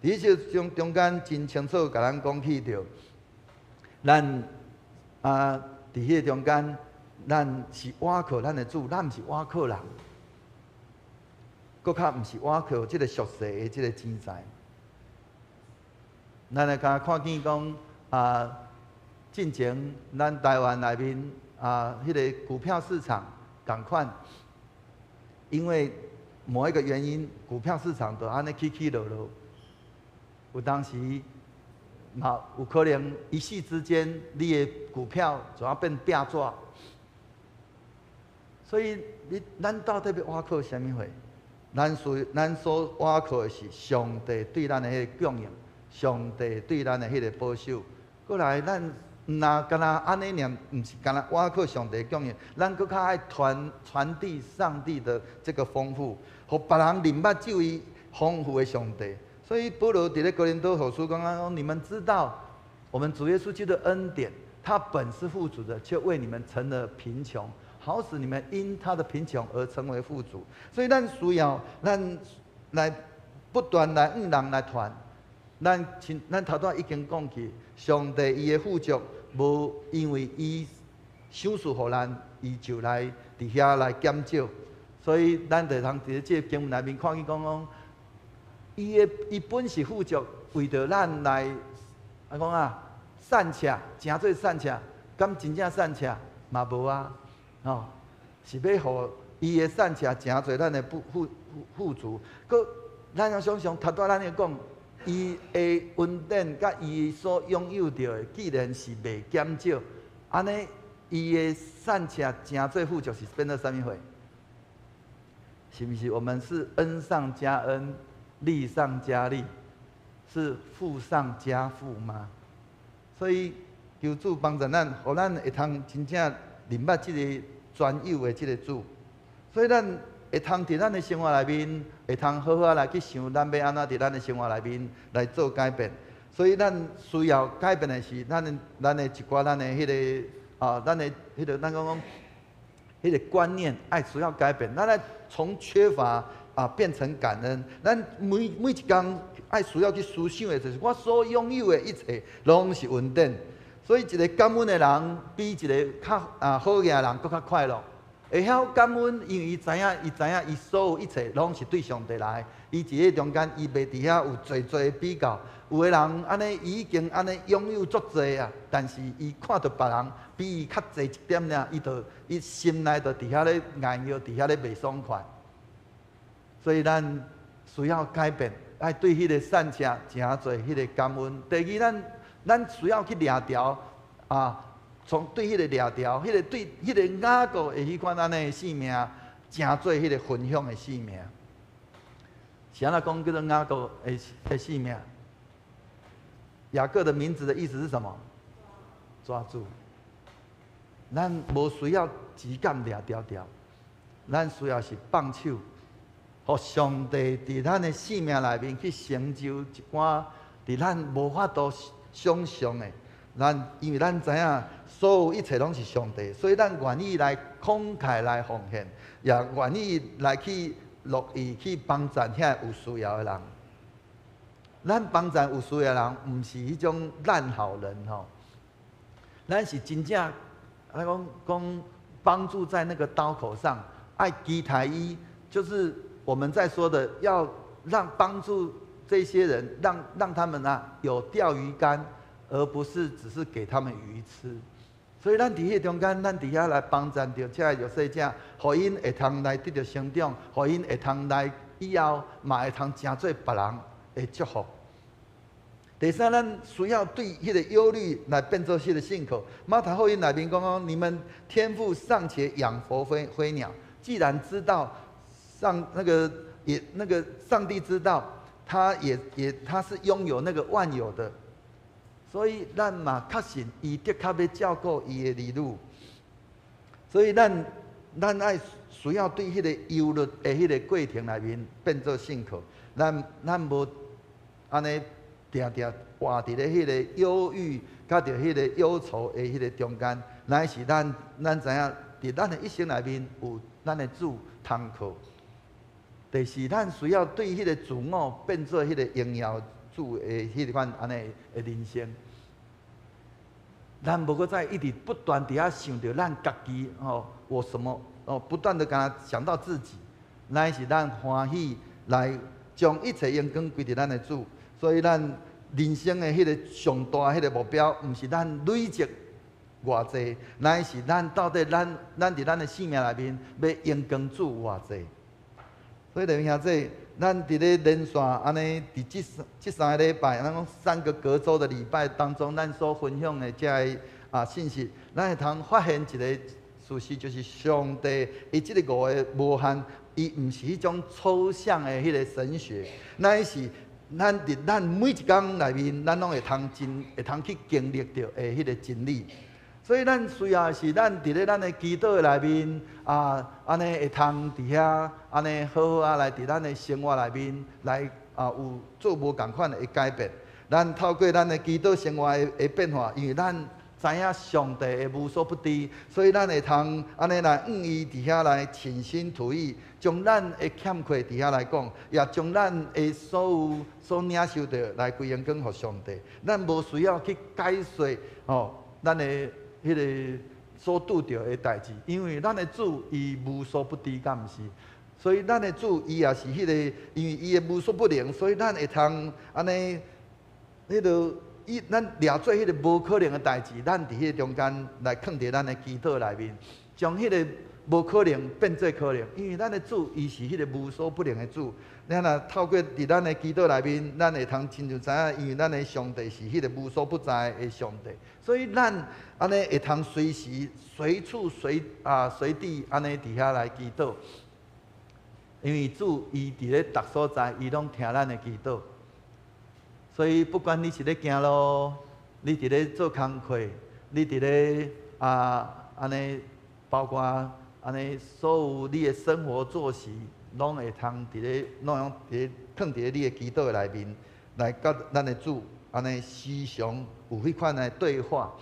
佇這中間真清楚，共咱講起著，咱啊佇彼个中間，咱是倚靠咱的主，咱毋是倚靠人。閣較毋是倚靠這个俗世的這个錢財。咱來敢看見講啊，進前咱台灣內面啊，彼个股票市場仝款，因為某一個原因，股票市場就按呢起起落落。有當時嘛有可能一夕之間，你的股票就要變壁紙。所以你咱到底欲倚靠啥物貨？咱所倚靠的是上帝對咱的彼个供應，上帝對咱的彼个保守。過來，咱毋若干焦按呢爾，毋是干焦倚靠上帝供應，咱閣較愛傳遞上帝的這個豐富，予別人認捌這位豐富的上帝。所以保羅佇咧哥林多後書講講，你們知道，我們主耶穌基督的恩典，他本是富足的，卻為你們成了貧窮，好使你們因他的貧窮而成為富足。所以咱需要咱來不斷來向人來傳。咱親，咱頭拄仔已經講去，上帝伊的富足，無因為伊賞賜予咱，伊就來佇遐來減少。所以咱就通佇這個經文內面看見講講，伊本是富足，為著咱來啊講啊，散赤，成做散赤，敢真正散赤嘛無啊，吼，是欲予伊的散赤成做咱的富足。閣咱要想想，頭拄仔咱咧講，伊的恩典佮伊所擁有著的，既然是袂減少，按呢，伊的散赤成做富足是變做啥物貨？是毋是？我們是恩上加恩，利上加利，是富上加富嗎？所以求主幫助咱，予咱會通真正認捌這个專有的這个主。所以咱會通佇咱的生活內面，會通好好來去想，咱欲按怎佇咱的生活內面來做改變。所以咱需要改變的是咱的一寡咱的彼个啊，咱的彼个咱講講，彼个觀念愛需要改變。咱愛從缺乏啊變成感恩。咱每一工愛需要去思想的，就是我所擁有的一切，攏是恩典。所以一个感恩的人，比一个較啊好額的人閣較快樂。會曉感恩，因為伊知影，伊知影，伊所有一切攏是對上帝來。伊佇咧中間，伊袂佇遐有濟濟比較。有的人按呢，伊已經按呢擁有足濟啊，但是伊看著別人比伊較濟一點爾，伊就伊心內就佇遐咧哀怨，佇遐咧袂爽快。所以咱需要改變，愛對彼个散赤誠濟彼个感恩。第二，咱需要去掠牢啊，從對彼个掠牢，彼个對彼个雅各的彼款按呢性命，誠做彼个分享的性命。是按怎講叫做雅各的性命？雅各的名字的意思是什麼？抓住。咱無需要錢感掠牢牢，咱需要是放手，予上帝佇咱的生命內面去成就一寡佇咱無法度想象的。咱因為咱知影所有一切攏是上帝，所以咱願意來慷慨來奉獻，也願意來去樂意去幫贊遐有需要的人。咱幫贊有需要的人，毋是彼種爛好人吼，咱是真正，來講講幫助在那個刀口上，愛期待伊，就是我們在說的，要讓幫助這些人，讓他們啊有釣魚竿，而不是只是給他們魚吃。所以咱佇彼个中間，咱佇遐來幫贊著這个弱勢者，予𪜶會通來得著成長，予𪜶會通來以後嘛會通成做別人的祝福。第三，咱需要對彼个憂慮來變做彼个信靠。馬太福音內面講講，你們天父尚且養活飛鳥，既然知道上那個也那個上帝知道，他也他是擁有那個萬有的，所以咱嘛確信伊的確欲照顧伊的兒女。所以咱愛需要對彼個憂慮的彼个過程內面變做信靠。咱無按呢定定活佇咧彼個憂鬱，佮著彼個憂愁的彼個中間，乃是咱知影，佇咱的一生內面有咱的主通靠。第四，咱需要對彼個自我變做彼個榮耀主的彼款按呢的人生。咱無閣再一直不斷佇遐想著咱家己吼，我什麼哦，不斷的共他想到自己。乃是咱歡喜來將一切榮光歸佇咱的主。所以咱人生的彼个上大彼个目標，毋是咱累積偌濟，乃是咱到底咱佇咱的生命內面欲榮光主偌濟。所以弟兄姊，咱佇咧連續按呢，佇這三个禮拜，咱講三個隔週的禮拜當中，咱所分享的這个信息，咱會通發現一個事實，就是上帝伊這个五个無限，伊毋是彼種抽象的彼個神學，乃是咱佇咱每一工內面，咱攏會通真會通去經歷著的彼個真理。所以咱需要的是，咱佇咧咱的祈禱的內面啊，按呢會通佇遐按呢好好啊來佇咱的生活內面來有做無仝款的改變。咱透過咱的祈禱生活的變化，因為咱知影上帝的無所不知，所以咱會通按呢來向伊佇遐來傾心吐意，將咱的欠缺佇遐來講，也將咱的所有所領受著來歸榮光予上帝。咱無需要去解釋吼，咱的彼个所拄著的代誌，因為咱的主伊無所不知，敢毋是？所以咱的主伊也是彼个，因為伊的無所不能，所以咱會通按呢，彼个伊咱掠做彼个無可能的代誌，咱佇彼个中間來囥佇咱的祈禱內面，將彼个無可能變做可能，因為咱的主伊是彼個無所不能的主。咱若透過佇咱的祈禱內面，咱會通親像知影，因為咱的上帝是彼個無所不在的上帝，所以咱按呢會通隨時、隨處、隨地按呢佇遐來祈禱。因為主伊佇咧逐所在，伊攏聽咱的祈禱。所以不管你是咧行路，你佇咧做工課，你佇咧按呢，包括按呢所有你的生活作息，攏會通佇咧，攏用佇咧囥佇咧你的祈禱內面，來佮咱的主按呢時常有彼款的對話。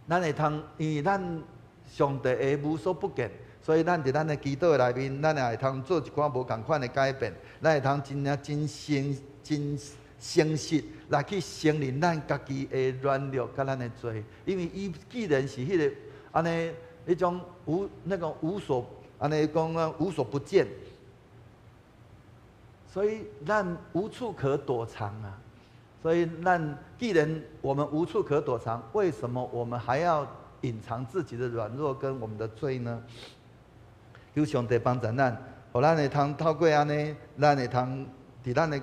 咱會通，因為咱上帝的無所不見，所以咱佇咱的祈禱內面，咱也會通做一寡無仝款的改變。咱會通真正真誠、真誠實來去承認咱家己的軟弱佮咱的罪，因為伊既然是彼个按呢彼種無那個無所按呢講啊無所不見，所以咱無處可躲藏啊。所以咱既然我們無處可躲藏，為什麼我們還要隱藏自己的軟弱跟我們的罪呢？求上帝幫助咱，予咱會通透過按呢，咱會通佇咱的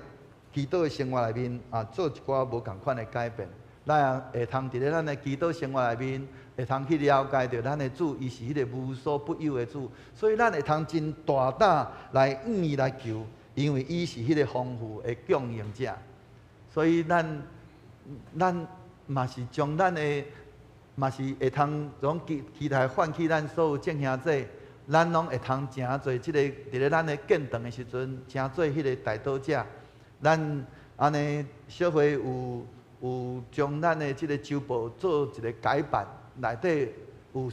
祈禱的生活內面做一寡無仝款的改變。咱也會通佇咧咱的祈禱生活內面，會通去了解著咱的主，伊是彼个無所不有的主，所以咱會通真大膽來向伊來求，因為伊是彼个豐富的供應者。所以咱嘛是將咱的，嘛是會通總期期待喚起咱所有眾兄弟，咱攏會通成做這個佇咧咱的建堂的時陣，成做彼个代禱者。咱按呢小會有將咱的這個週報做一個改版，內底有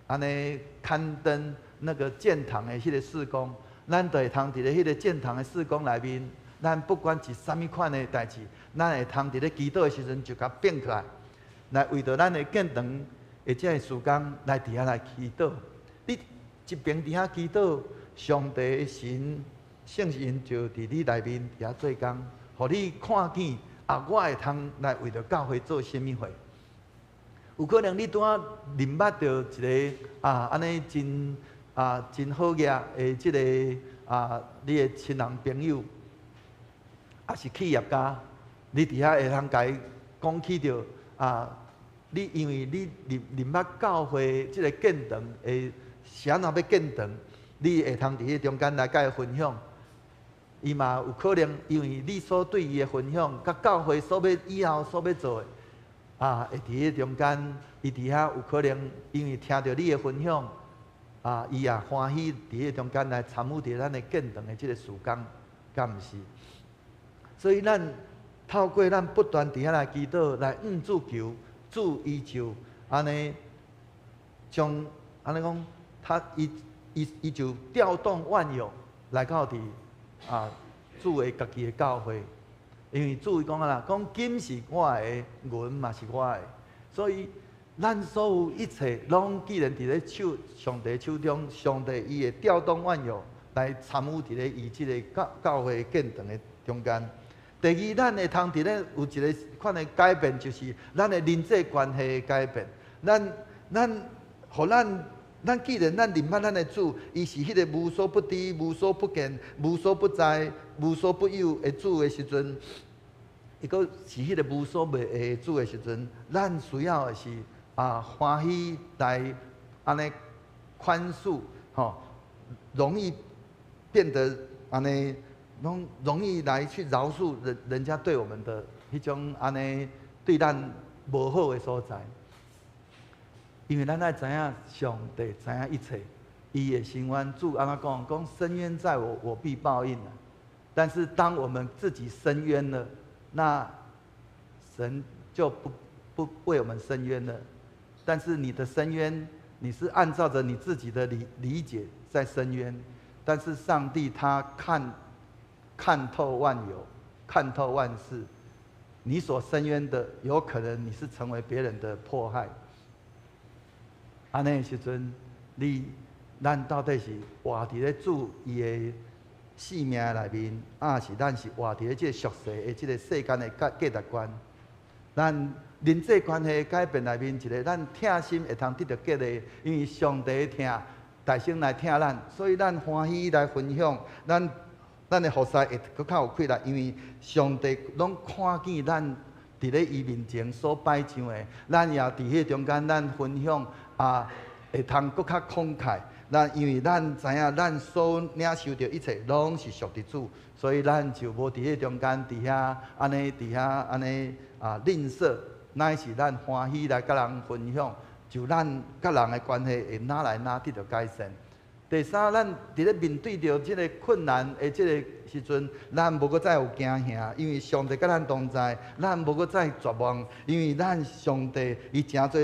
按呢刊登那個建堂的彼個事工，咱就會通佇咧彼個建堂的事工內面，咱不管是啥物款的代誌，咱會通佇咧祈禱的時陣就共變起來，來為著咱的建堂的這個事工來佇遐來祈禱。你一邊佇遐祈禱，上帝神聖神就佇你內面佇遐做工，予你看見啊！我會通來為著教會做啥物貨？有可能你拄仔認捌著一个按呢真好額的這个你的親人朋友，抑是企業家，你佇遐會通共伊講起著你因為你認捌教會這个建堂的是按怎欲建堂，你會通佇彼中間來共伊分享。伊嘛有可能，因為你所對伊的分享，佮教會所欲以後所欲做的，會佇彼中間，伊佇遐有可能，因為聽著你的分享，伊也歡喜佇彼中間來參與佇咱的建堂的這个事工，敢毋是？所以咱透過咱不斷佇遐來祈禱，來向主求，主伊就按呢將按呢講，他伊伊伊就調動萬有來到佇主的家己的教會，因為主伊講啊啦，講金是我的，銀嘛是我的，所以咱所有一切攏既然佇咧手上帝手中，上帝伊會調動萬有來參與佇咧伊這个教教會建堂的中間。第二，咱會通佇咧有一个款的改變，就是咱的人際關係的改變。咱咱，予咱咱既然咱認捌咱的主，伊是彼个無所不知、無所不見、無所不在、無所不有的主的時陣，伊閣是彼个無所袂會的主的時陣，咱需要的是啊歡喜來按呢寬恕，吼，容易變得按呢，攏容易來去饒恕人人家對我們的彼種按呢對咱無好的所在。因為咱愛知影上帝知影一切，伊會伸冤。主按怎講？講伸冤在我，我必報應。但是當我們自己伸冤了，那神就不為我們伸冤了。但是你的伸冤，你是按照著你自己的理解在伸冤，但是上帝他看透萬有，看透萬事，你所伸冤的，有可能你是成為別人的迫害。按呢時陣，你咱到底是活佇咧主伊的性命內面，抑是咱是活佇咧這个俗世的這个世間的價值觀？咱人際關係改變內面一个，咱疼心會通得著激勵，因為上帝疼，大聲來疼咱，所以咱歡喜來分享，咱咱的服侍會閣較有氣力，因為上帝攏看見咱佇咧伊面前所擺上的，咱也佇彼中間，咱分享啊，會通閣較慷慨。咱因為咱知影，咱所領受著一切攏是屬佇主，所以咱就無佇彼中間佇遐按呢，佇遐按呢啊吝嗇，乃是咱歡喜來佮人分享，就咱佮人的關係會愈來愈得著改善。第三，咱佇咧面對著這个困難的這个時陣，咱無閣再有驚嚇，因為上帝佮咱同在，咱無閣再絕望，因為咱上帝伊成做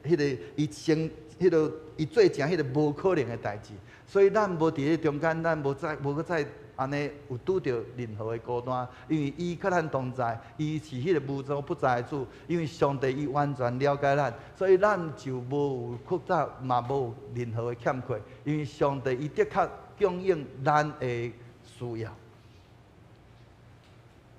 彼个伊成彼个伊做成彼个無可能的代誌，所以咱無佇咧中間，咱無再無閣再按呢有拄著任何的孤單，因為伊佮咱同在，伊是彼个無所不在的主，因為上帝伊完全了解咱，所以咱就無有閣再嘛無任何的欠缺，因為上帝伊的確供應咱的需要。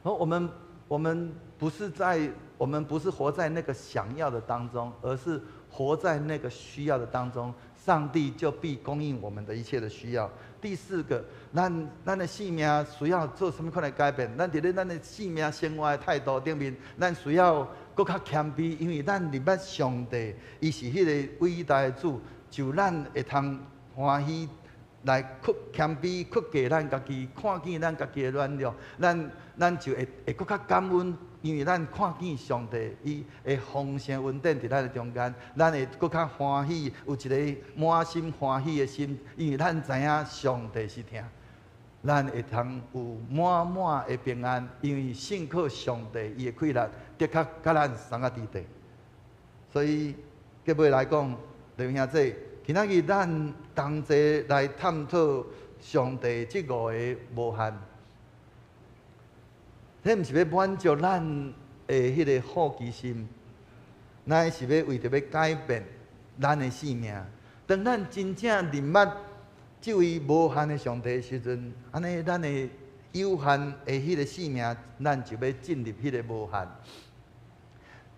好，我們不是在，我們不是活在那個想要的當中，而是活在那個需要的當中，上帝就必供應我們的一切的需要。第四個，咱咱的性命需要做啥物款的改變？咱佇咧咱的性命生活的態度頂面，咱需要閣較謙卑，因為咱認捌上帝，伊是彼个偉大的主，就咱會通歡喜來屈謙卑、屈低咱家己，看見咱家己的軟弱，咱咱就會會閣較感恩，因為咱看見上帝伊的豐盛恩典佇咱的中間，咱會閣較歡喜，有一个滿心歡喜的心，因為咱知影上帝是疼，咱會通有滿滿的平安，因為信靠上帝伊的氣力，的確佮咱相佮佇地。所以結尾來講，弟兄姊，今仔日咱同齊來探討上帝這五个無限，彼毋是欲滿足咱的彼个好奇心，乃是欲為著欲改變咱的性命。當咱真正認捌這位無限的上帝的時陣，按呢咱的有限的彼个性命，咱就欲進入彼个無限。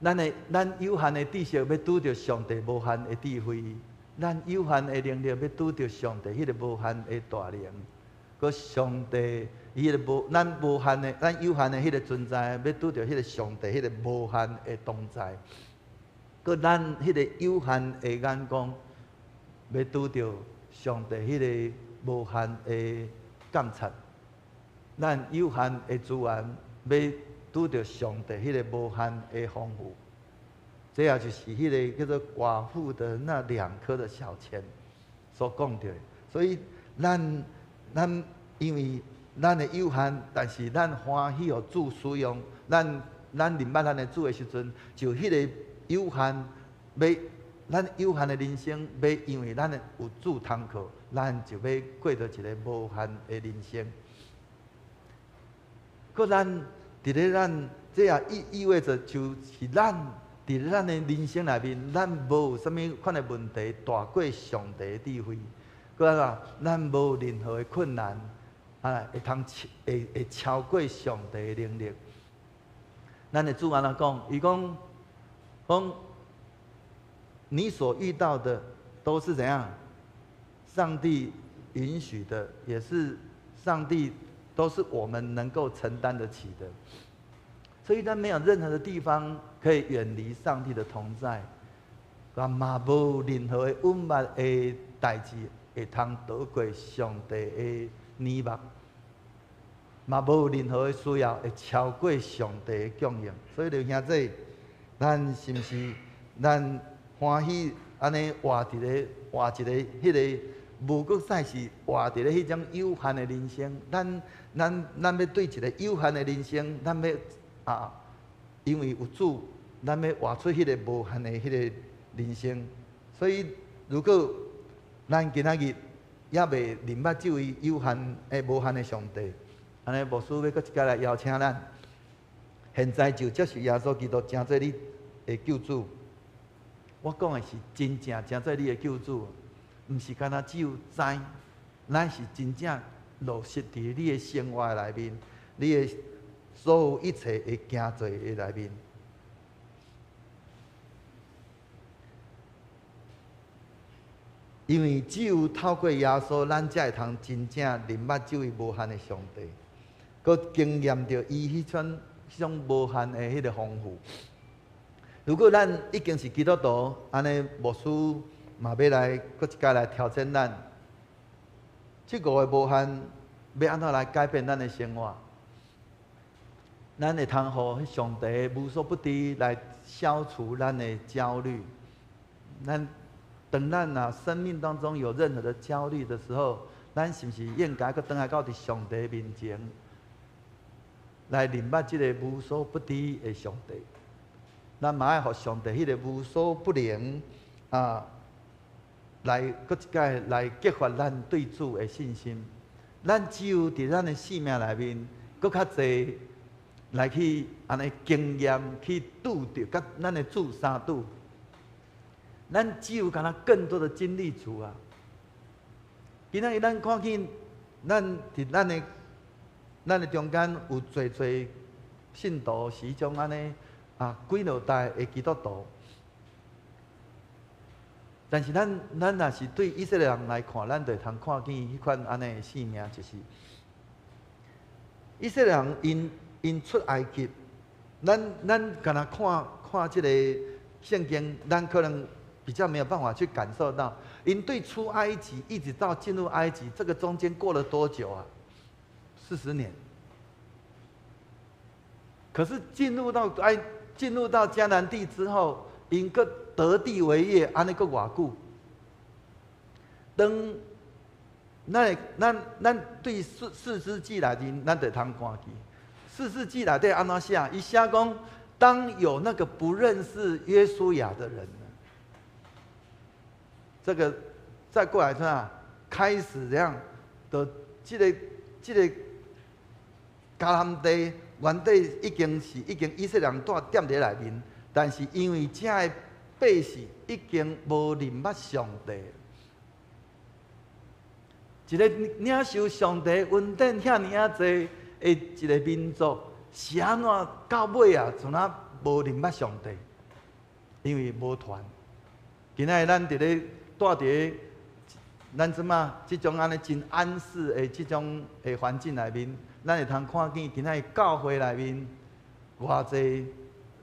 咱的咱有限的知識欲拄著上帝無限的智慧，咱有限的能力欲拄著上帝彼个無限的大能，閣上帝伊个無咱無限的咱有限的彼个存在，欲拄著彼个上帝彼个無限的同在，閣咱彼个有限的眼光，欲拄著上帝彼个無限的監察，咱有限的資源，欲拄著上帝彼个無限的豐富。這也就是彼个叫做寡婦的那兩顆的小錢所講著的。所以咱咱因為咱的有限，但是咱歡喜予主使用，咱咱認捌咱的主的時陣，就彼个有限，欲咱有限的人生，欲因為咱的有主通靠，咱就欲過著一个無限的人生。閣咱佇咧咱，這也意意味著就是咱佇咧咱的人生內面，咱無有啥物款的問題大過上帝的智慧。閣按怎？咱無任何的困難，啊，會通會會超過上帝的能力。咱的主按怎講？伊講講，你所遇到的都是怎樣？上帝允許的，也是上帝都是我們能夠承擔得起的。所以，咱沒有任何的地方可以遠離上帝的同在，也嘛無任何的隱密的代誌會通逃過上帝的眼目，嘛無任何的需要會超過上帝的供應。所以，弟兄姊妹，咱是毋是咱歡喜按呢活佇咧活一個彼個無閣再是活佇咧彼種有限的人生？咱咱咱欲對一個有限的人生，咱欲啊，因為有主，咱欲活出彼個無限的彼個人生。所以，如果咱今仔日猶未認捌這位有限的無限的上帝，按呢牧師欲閣一擺來邀請咱，現在就接受耶穌基督，成做你的救主。我講的是真正成做你的救主，毋是干焦只有知，咱是真正落實佇你的生活內面，你的所有一切的行做的內面。因為只有透過耶穌，咱才會通真正認捌這位無限的上帝，閣經驗著伊彼種彼種無限的彼個豐富。如果咱已經是基督徒，按呢牧師嘛欲來閣一擺來挑戰咱，這五个無限欲按怎來改變咱的生活？咱會通予上帝無所不知來消除咱的焦慮。咱當咱啊生命當中有任何的焦慮的時候，咱是毋是應該閣轉來到佇上帝面前來認捌這个無所不知的上帝？咱嘛愛予上帝彼个無所不能啊，來閣一擺來激發咱對主的信心。咱只有佇咱的生命內面，閣較濟來去按呢經驗，去拄著佮咱的主相拄。咱只有敢若更多的經歷主啊！今仔日咱看見，咱佇咱的中間有濟濟信徒是彼種按呢啊幾落代的基督徒，但是咱咱若是對以色列人來看，咱就會通看見彼款按呢的生命，就是以色列人𪜶𪜶出埃及，咱咱敢若看看這个聖經，咱可能比較沒有辦法去感受到，𪜶對出埃及一直到進入埃及，這個中間過了多久啊？40年。可是進入到迦南地之後，𪜶閣得地為業，按呢閣偌久？當咱咱咱對士師記內面，咱就通看見。士師記內底按怎寫？伊寫講，當有那個不認識約書亞的人，這個再過來啥？開始這樣的這个這个迦南地原底已經是已經以色列人蹛踮佇內面，但是因為遮的百姓已經無認捌上帝，一个領受上帝恩典遐爾仔濟的一个民族，是按怎到尾啊，像若無認捌上帝？因為無傳。今仔日咱佇咧蹛佇咧咱這馬這種按呢真安適的這種的環境內面，咱會通看見今仔日教會內面偌濟，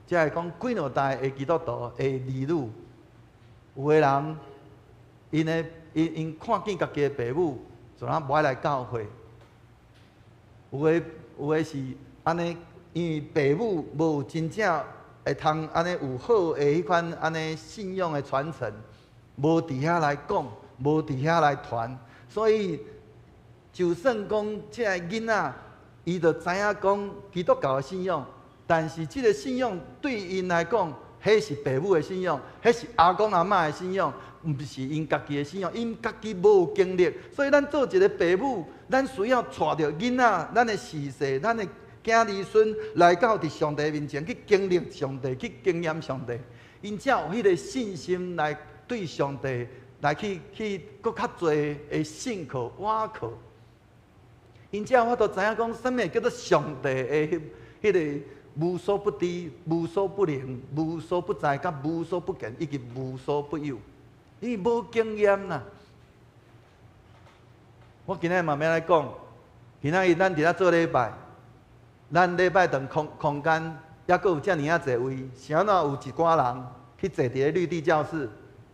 才會講幾兩代的基督徒的兒女，有的人𪜶的𪜶𪜶看見家己的爸母，就若無愛來教會；有的有的是按呢，因為爸母無真正會通按呢有好的彼款按呢信仰的傳承，無佇遐來講，無佇遐來傳，所以就算講這个囡仔，伊就知影講基督教的信仰，但是這个信仰對𪜶來講，彼是爸母的信仰，彼是阿公阿嬤的信仰，毋是𪜶家己的信仰，𪜶家己無經歷，所以咱做一个爸母，咱需要帶著囡仔，咱的序世，咱的囝兒孫來到佇上帝面前去經歷上帝，去經驗上帝，𪜶才有彼个信心來對上帝來去閣較濟的信靠倚靠。因此我都知影講，啥物叫做上帝的彼个無所不知、無所不能、無所不在、佮無所不見，以及無所不有。因為無經驗啦。我今仔日嘛欲來講，今仔日咱佇遮做禮拜，咱禮拜堂空間猶閣有遮爾仔濟位，是按怎有一寡人去坐佇咧綠地教室？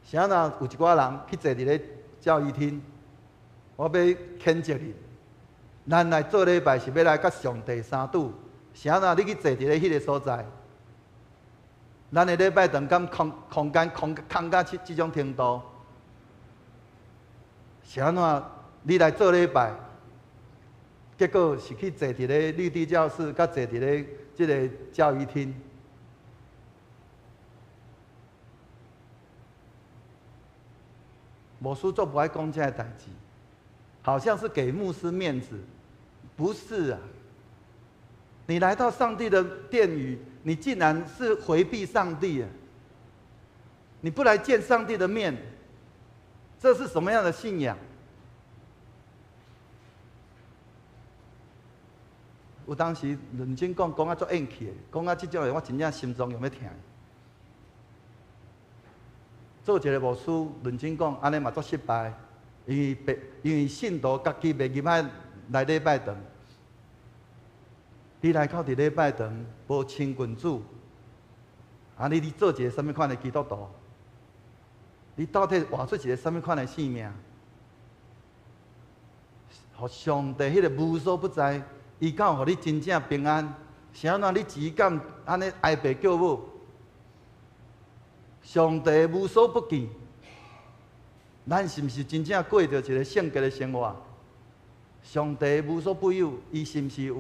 是按怎有一寡人去坐佇咧教育廳？我欲譴責你。咱來做禮拜是欲來佮上帝相拄，是按怎你去坐佇咧彼个所在？咱的禮拜堂敢空間空到這種程度？是按怎你來做禮拜，結果是去坐佇咧綠地教室，佮坐佇咧這个教育廳？牧師足無愛講這个代誌，好像是給牧師面子，不是啊！你來到上帝的殿宇，你竟然是迴避上帝啊！你不來見上帝的面，這是什麼樣的信仰？有當時認真講，講啊足硬氣的，講啊這種話，我真正心臟用欲疼。做一个牧師，認真講，按呢嘛足失敗，因為信徒家己袂入來禮拜堂。你來到佇禮拜堂，無親近主，啊你做一个啥物款的基督徒？你到底活出一个啥物款的生命？予上帝彼个無所不在，伊敢有予你真正平安？是按怎你只敢按呢哀爸叫母？上帝無所不見，咱是毋是真正過著一个聖潔的生活？上帝無所不有，伊是毋是有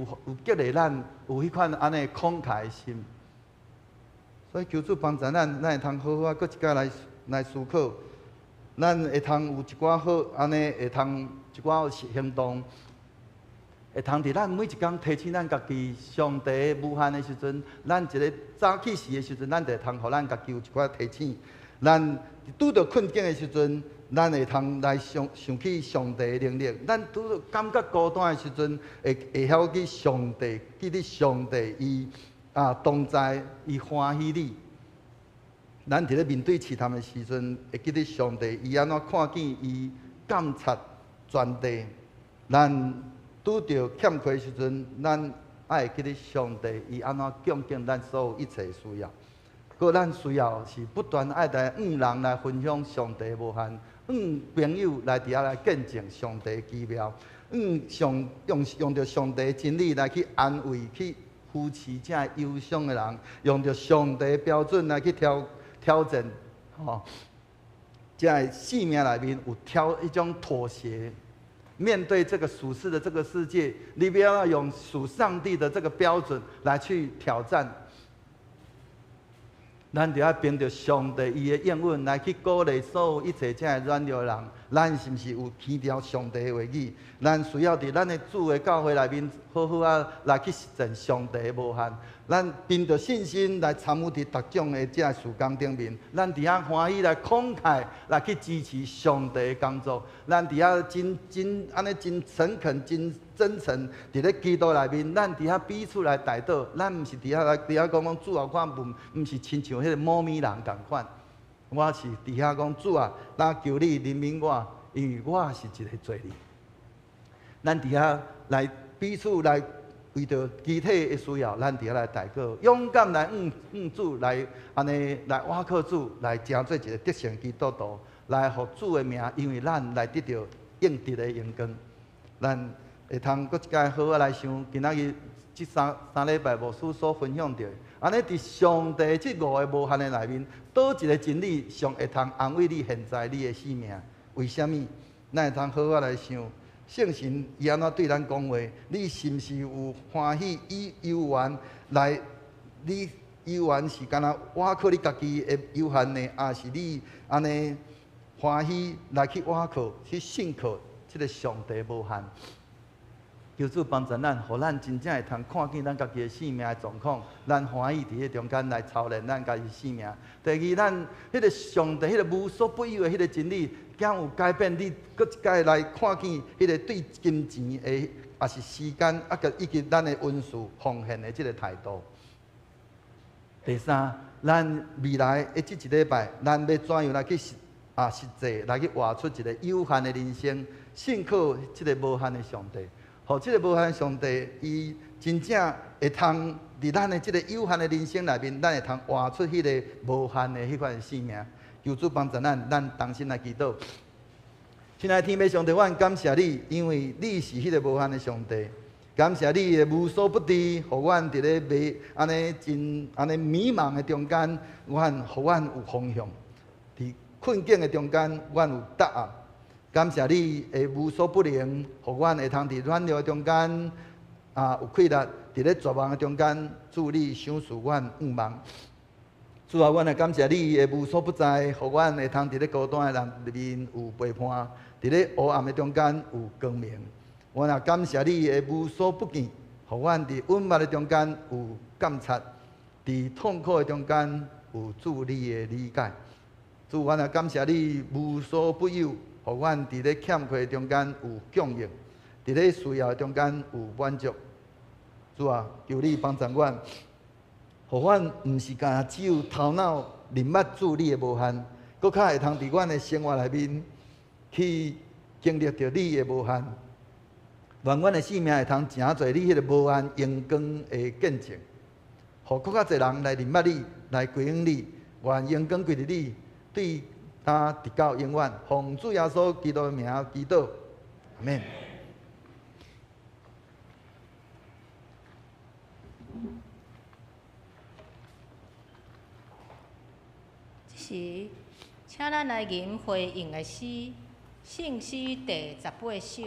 激勵咱有彼款按呢慷慨的心？所以求主幫助咱，咱會通好好仔，閣一擺來思考，咱會通有一寡好按呢，會通一寡行動，會通佇咱每一工提醒咱家己，上帝無限的時陣，咱一个早起時的時陣，咱就會通予咱家己有一寡提醒。咱拄著困境的時陣，咱會通來想起上帝的能力；咱拄著感覺孤單的時陣，會曉記上帝，記得上帝伊同在，伊歡喜你。咱佇咧面對試探的時陣，會記得上帝伊按怎看見，伊監察全地。咱拄著欠缺的時陣，咱愛記得上帝伊按怎供應咱所有一切需要。閣咱需要是不斷愛來向人來分享上帝無限，向朋友來佇遐來見證上帝奇妙，向上用著上帝真理來去安慰、去扶持這憂傷的人，用著上帝標準來去挑戰，吼，這个生命內面有挑一種妥協。面對這個屬世的這個世界，你不要用屬上帝的這個標準來去挑戰。咱就愛憑著上帝伊的應允來去鼓勵所有一切這个軟弱的人。咱是毋是有聽著上帝的話語？咱需要佇咱的主的教會內面好好仔來去實踐上帝的無限。咱憑著信心來參與佇逐種的這个事工頂面，咱佇遐歡喜來慷慨來去支持上帝的工作。咱佇遐真真按呢真誠懇、真真誠，佇咧基督內面，咱佇遐彼此來代禱。咱毋是佇遐來佇遐講講主啊，看毋是親像彼个某咪人仝款。我是佇遐講主啊，咱求你憐憫我，因為我是一个罪人。咱佇遐來彼此來為著肢體的需要，咱佇遐來代禱，勇敢來向主來按呢來倚靠主，來成做一个得勝基督徒，來予主的名，因為咱來得著應得的榮光。咱會通閣一擺好好來想，今仔日這三禮拜牧師所分享著的，按呢佇上帝這五个無限的內面，佗一个真理上會通安慰你現在你的生命？為啥物？咱會通好好來想，聖神伊按怎對咱講話？你是毋是有歡喜以有緣來？你有緣是干焦倚靠你家己的有限呢，抑是你按呢歡喜來去倚靠、去信靠這个上帝無限？求主幫助咱，予咱真正會通看見咱家己的生命的狀況，咱歡喜佇彼中間來操練咱家己生命。第二，咱彼个上帝彼个無所不有的彼個真理，敢有改變你，閣一擺來看見彼个對金錢的，抑是時間，啊，佮以及咱的恩賜奉獻的這个態度。第三，咱未來的這一禮拜，咱欲怎樣來去實際來去活出一个有限的人生，信靠這个無限的上帝。予這个無限上帝，伊真正會通佇咱的這个有限的人生內面，咱會通活出彼个無限的彼款生命。求主幫助咱，咱同心來祈禱。親愛的天父上帝，我感謝你，因為你是彼个無限的上帝。感謝你的無所不知，予阮佇咧迷按呢真按呢迷茫的中間，予阮有方向；佇困境的中間，阮有答案。感謝你的無所不能，予阮會通佇軟弱的中間有氣力；佇咧絕望的中間，主你賞賜阮盼望。主啊，阮也感謝你的無所不在，予阮會通佇咧孤單的人內面有陪伴，佇咧黑暗的中間有光明。阮也感謝你的無所不見，予阮佇隱密的中間有監察，佇痛苦的中間有主你的理解。主，阮也感謝你無所不有，予阮佇咧欠缺的中間有供應，佇咧需要的中間有滿足。主啊，求你幫助阮，予阮毋是干焦只有頭腦認捌主你的無限，閣較會通佇阮的生活內面去經歷著你的無限。願阮的生命會通成做你彼个無限榮光的見證，予閣較濟人來認捌你，來歸向你。願榮光歸佇你，對今直到永遠。奉主耶穌基督的名祈禱，阿們。這時，請咱來吟回應的詩，聖詩第18首，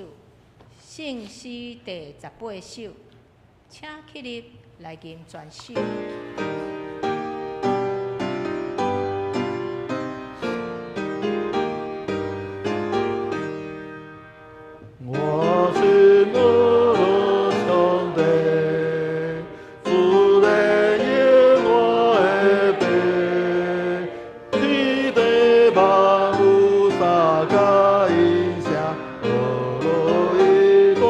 聖詩第18首，請起立來吟全首。我心阿上帝，主的耶我的父，天地萬物三甲一聲，阿羅伊大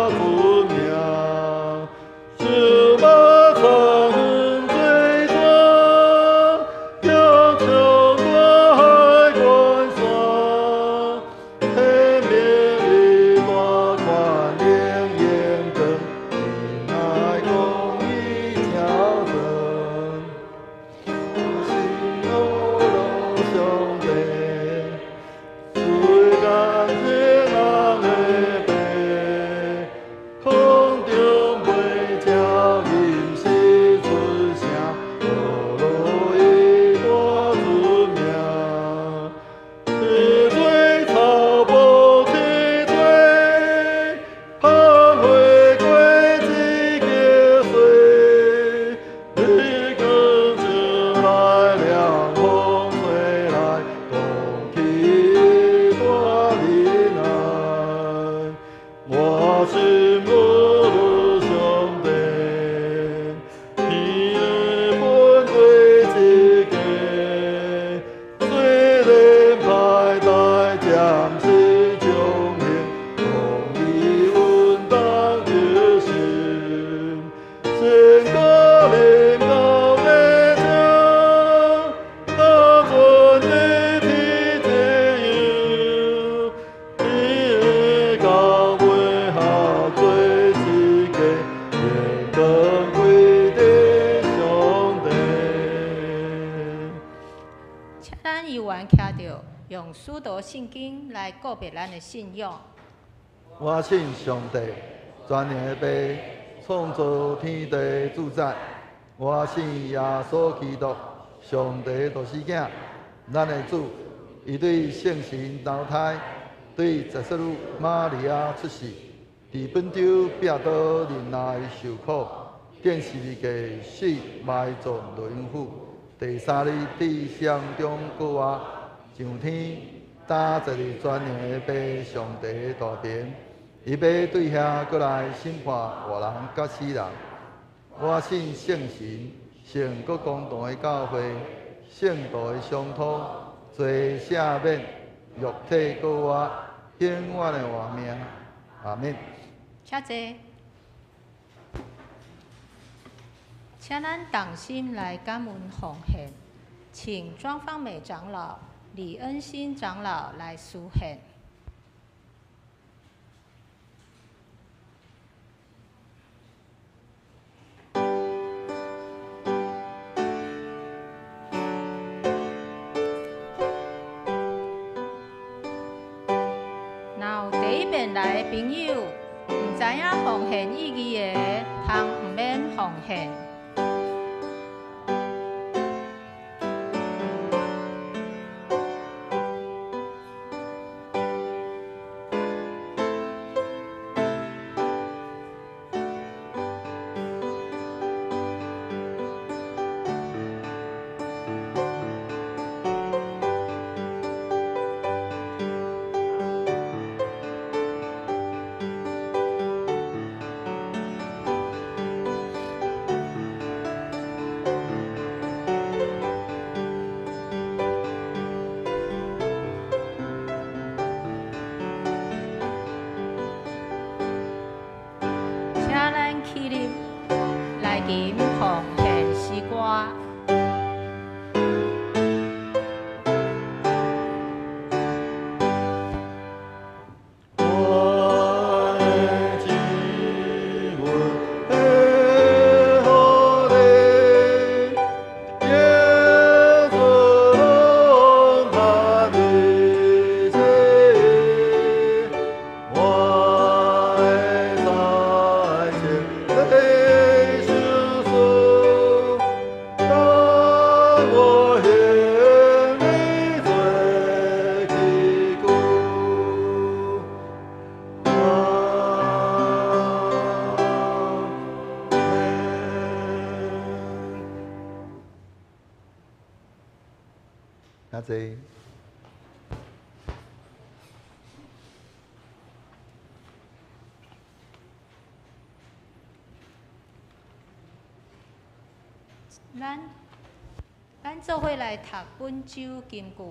出名，小馬苍水山，叫唱大海關山。天明伊大權能榮光，仁愛公義超真。我心阿羅上帝，水干天人的父，空中飛鳥吟詩出聲，阿羅伊大出名。天水草埔天水，芳花果子结穗，日光照來涼風吹來，空氣大仁愛。我心阿羅上帝，天的本對一家，雖然歹代暫時將行，公義穩當得心。神降臨到地上，那尊的天這樣，天的教會合做一家，榮光歸佇上帝。請咱猶原徛著，用使徒信經來告別咱的信仰。我信上帝，全能的父，創造天地主宰。我信耶穌基督，上帝的獨生囝，咱的主。伊對聖神投胎，對十色女瑪利亞出世，佇本丟彼拉多忍耐受苦，釘十字架死埋葬落陰府，第三日佇死人中復活，上天，搭坐佇全能的父上帝的大爿。伊伊欲對遐閣來審判活人佮死人。我信聖神，聖閣公同的教會，聖徒的相通，罪赦免，肉體閣活，永遠的活命。阿們。請坐。請咱同心來感恩奉獻，請莊芳美長老、李恩新長老來司獻。若有第一遍來的朋友，毋知影奉獻意義的，通毋免奉獻。請咱起立來吟奉獻詩歌。我的救恩的予你，耶稣拢含一切，我的财情的相思，当我行你做器具。阿們。请坐。咱做伙來讀本周金句，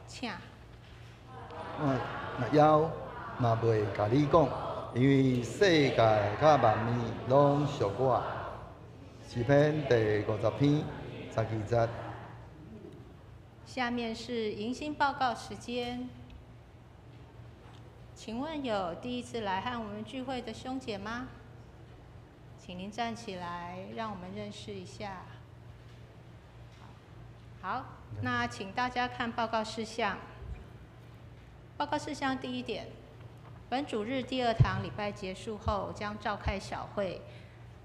請。我若枵，嘛袂共你講，因為世界佮萬物攏屬我。詩篇第50篇12節。下面是迎新報告時間，請問有第一次來和我們聚會的兄姐嗎？請您站起來，讓我們認識一下。好，那請大家看報告事項。報告事項第一點，本主日第二堂禮拜結束後將召開小會。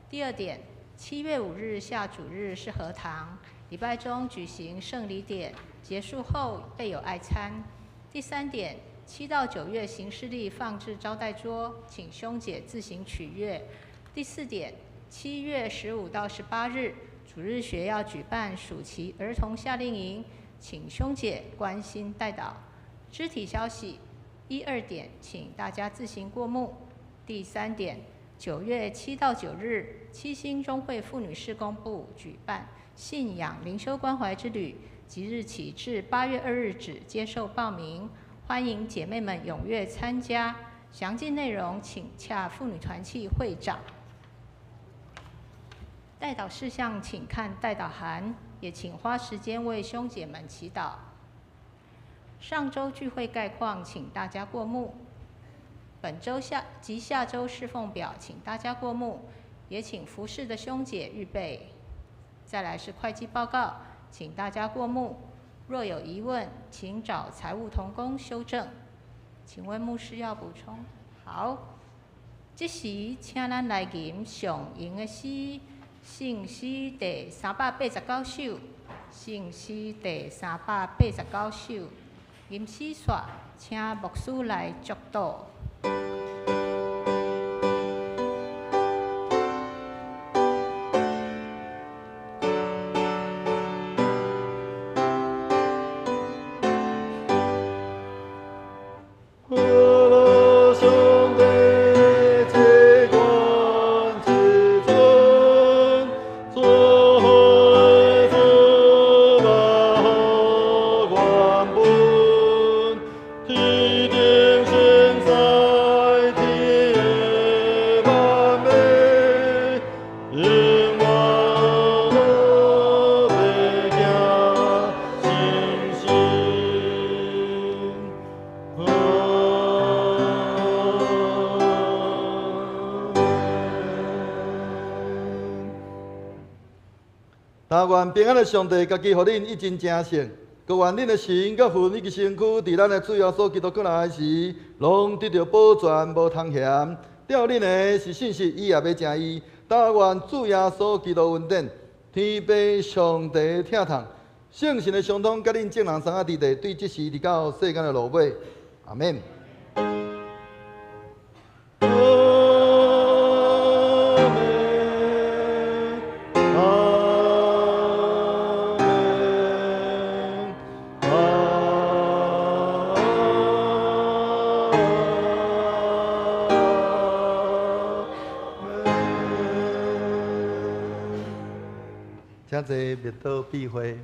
第二點，7月5日下主日是合堂，禮拜中舉行聖禮典，結束後備有愛餐。第三點，7到9月行事曆放置招待桌，請兄姐自行取閱。第四點，7月15到18日，主日學要舉辦暑期兒童夏令營，請兄姐關心代禱。肢體消息，一二點，請大家自行過目。第三點，9月7到9日，七星中會婦女事工部舉辦信仰靈修關懷之旅，即日起至8月2日止接受報名，歡迎姐妹們踴躍參加。詳盡內容請洽婦女團契會長。代禱事項請看代禱函，也請花時間為兄姐們祈禱。上週聚會概況，請大家過目。本週下及下週侍奉表，請大家過目，也請服侍的兄姐預備。再來是會計報告，請大家過目。若有疑問，請找財務同工修正。請問牧師要補充？好，這時請咱來吟上榮的詩，聖詩第389首，聖詩第389首。吟詩煞，請牧師來祝禱。阿拉上帝。但願平安的上帝，家己予恁一真成聖，閣願恁的神佮魂以及身軀，佇咱的主耶穌基督閣來時，攏得著保全，無通嫌。吊恁的是信實，伊也欲成伊。但願主耶穌基督恩典，天父上帝疼痛，聖神的相通，佮恁眾人三仔佇地，對這時直到世間的落尾。阿們。阿們，阿們，阿們。請坐，默禱閉會。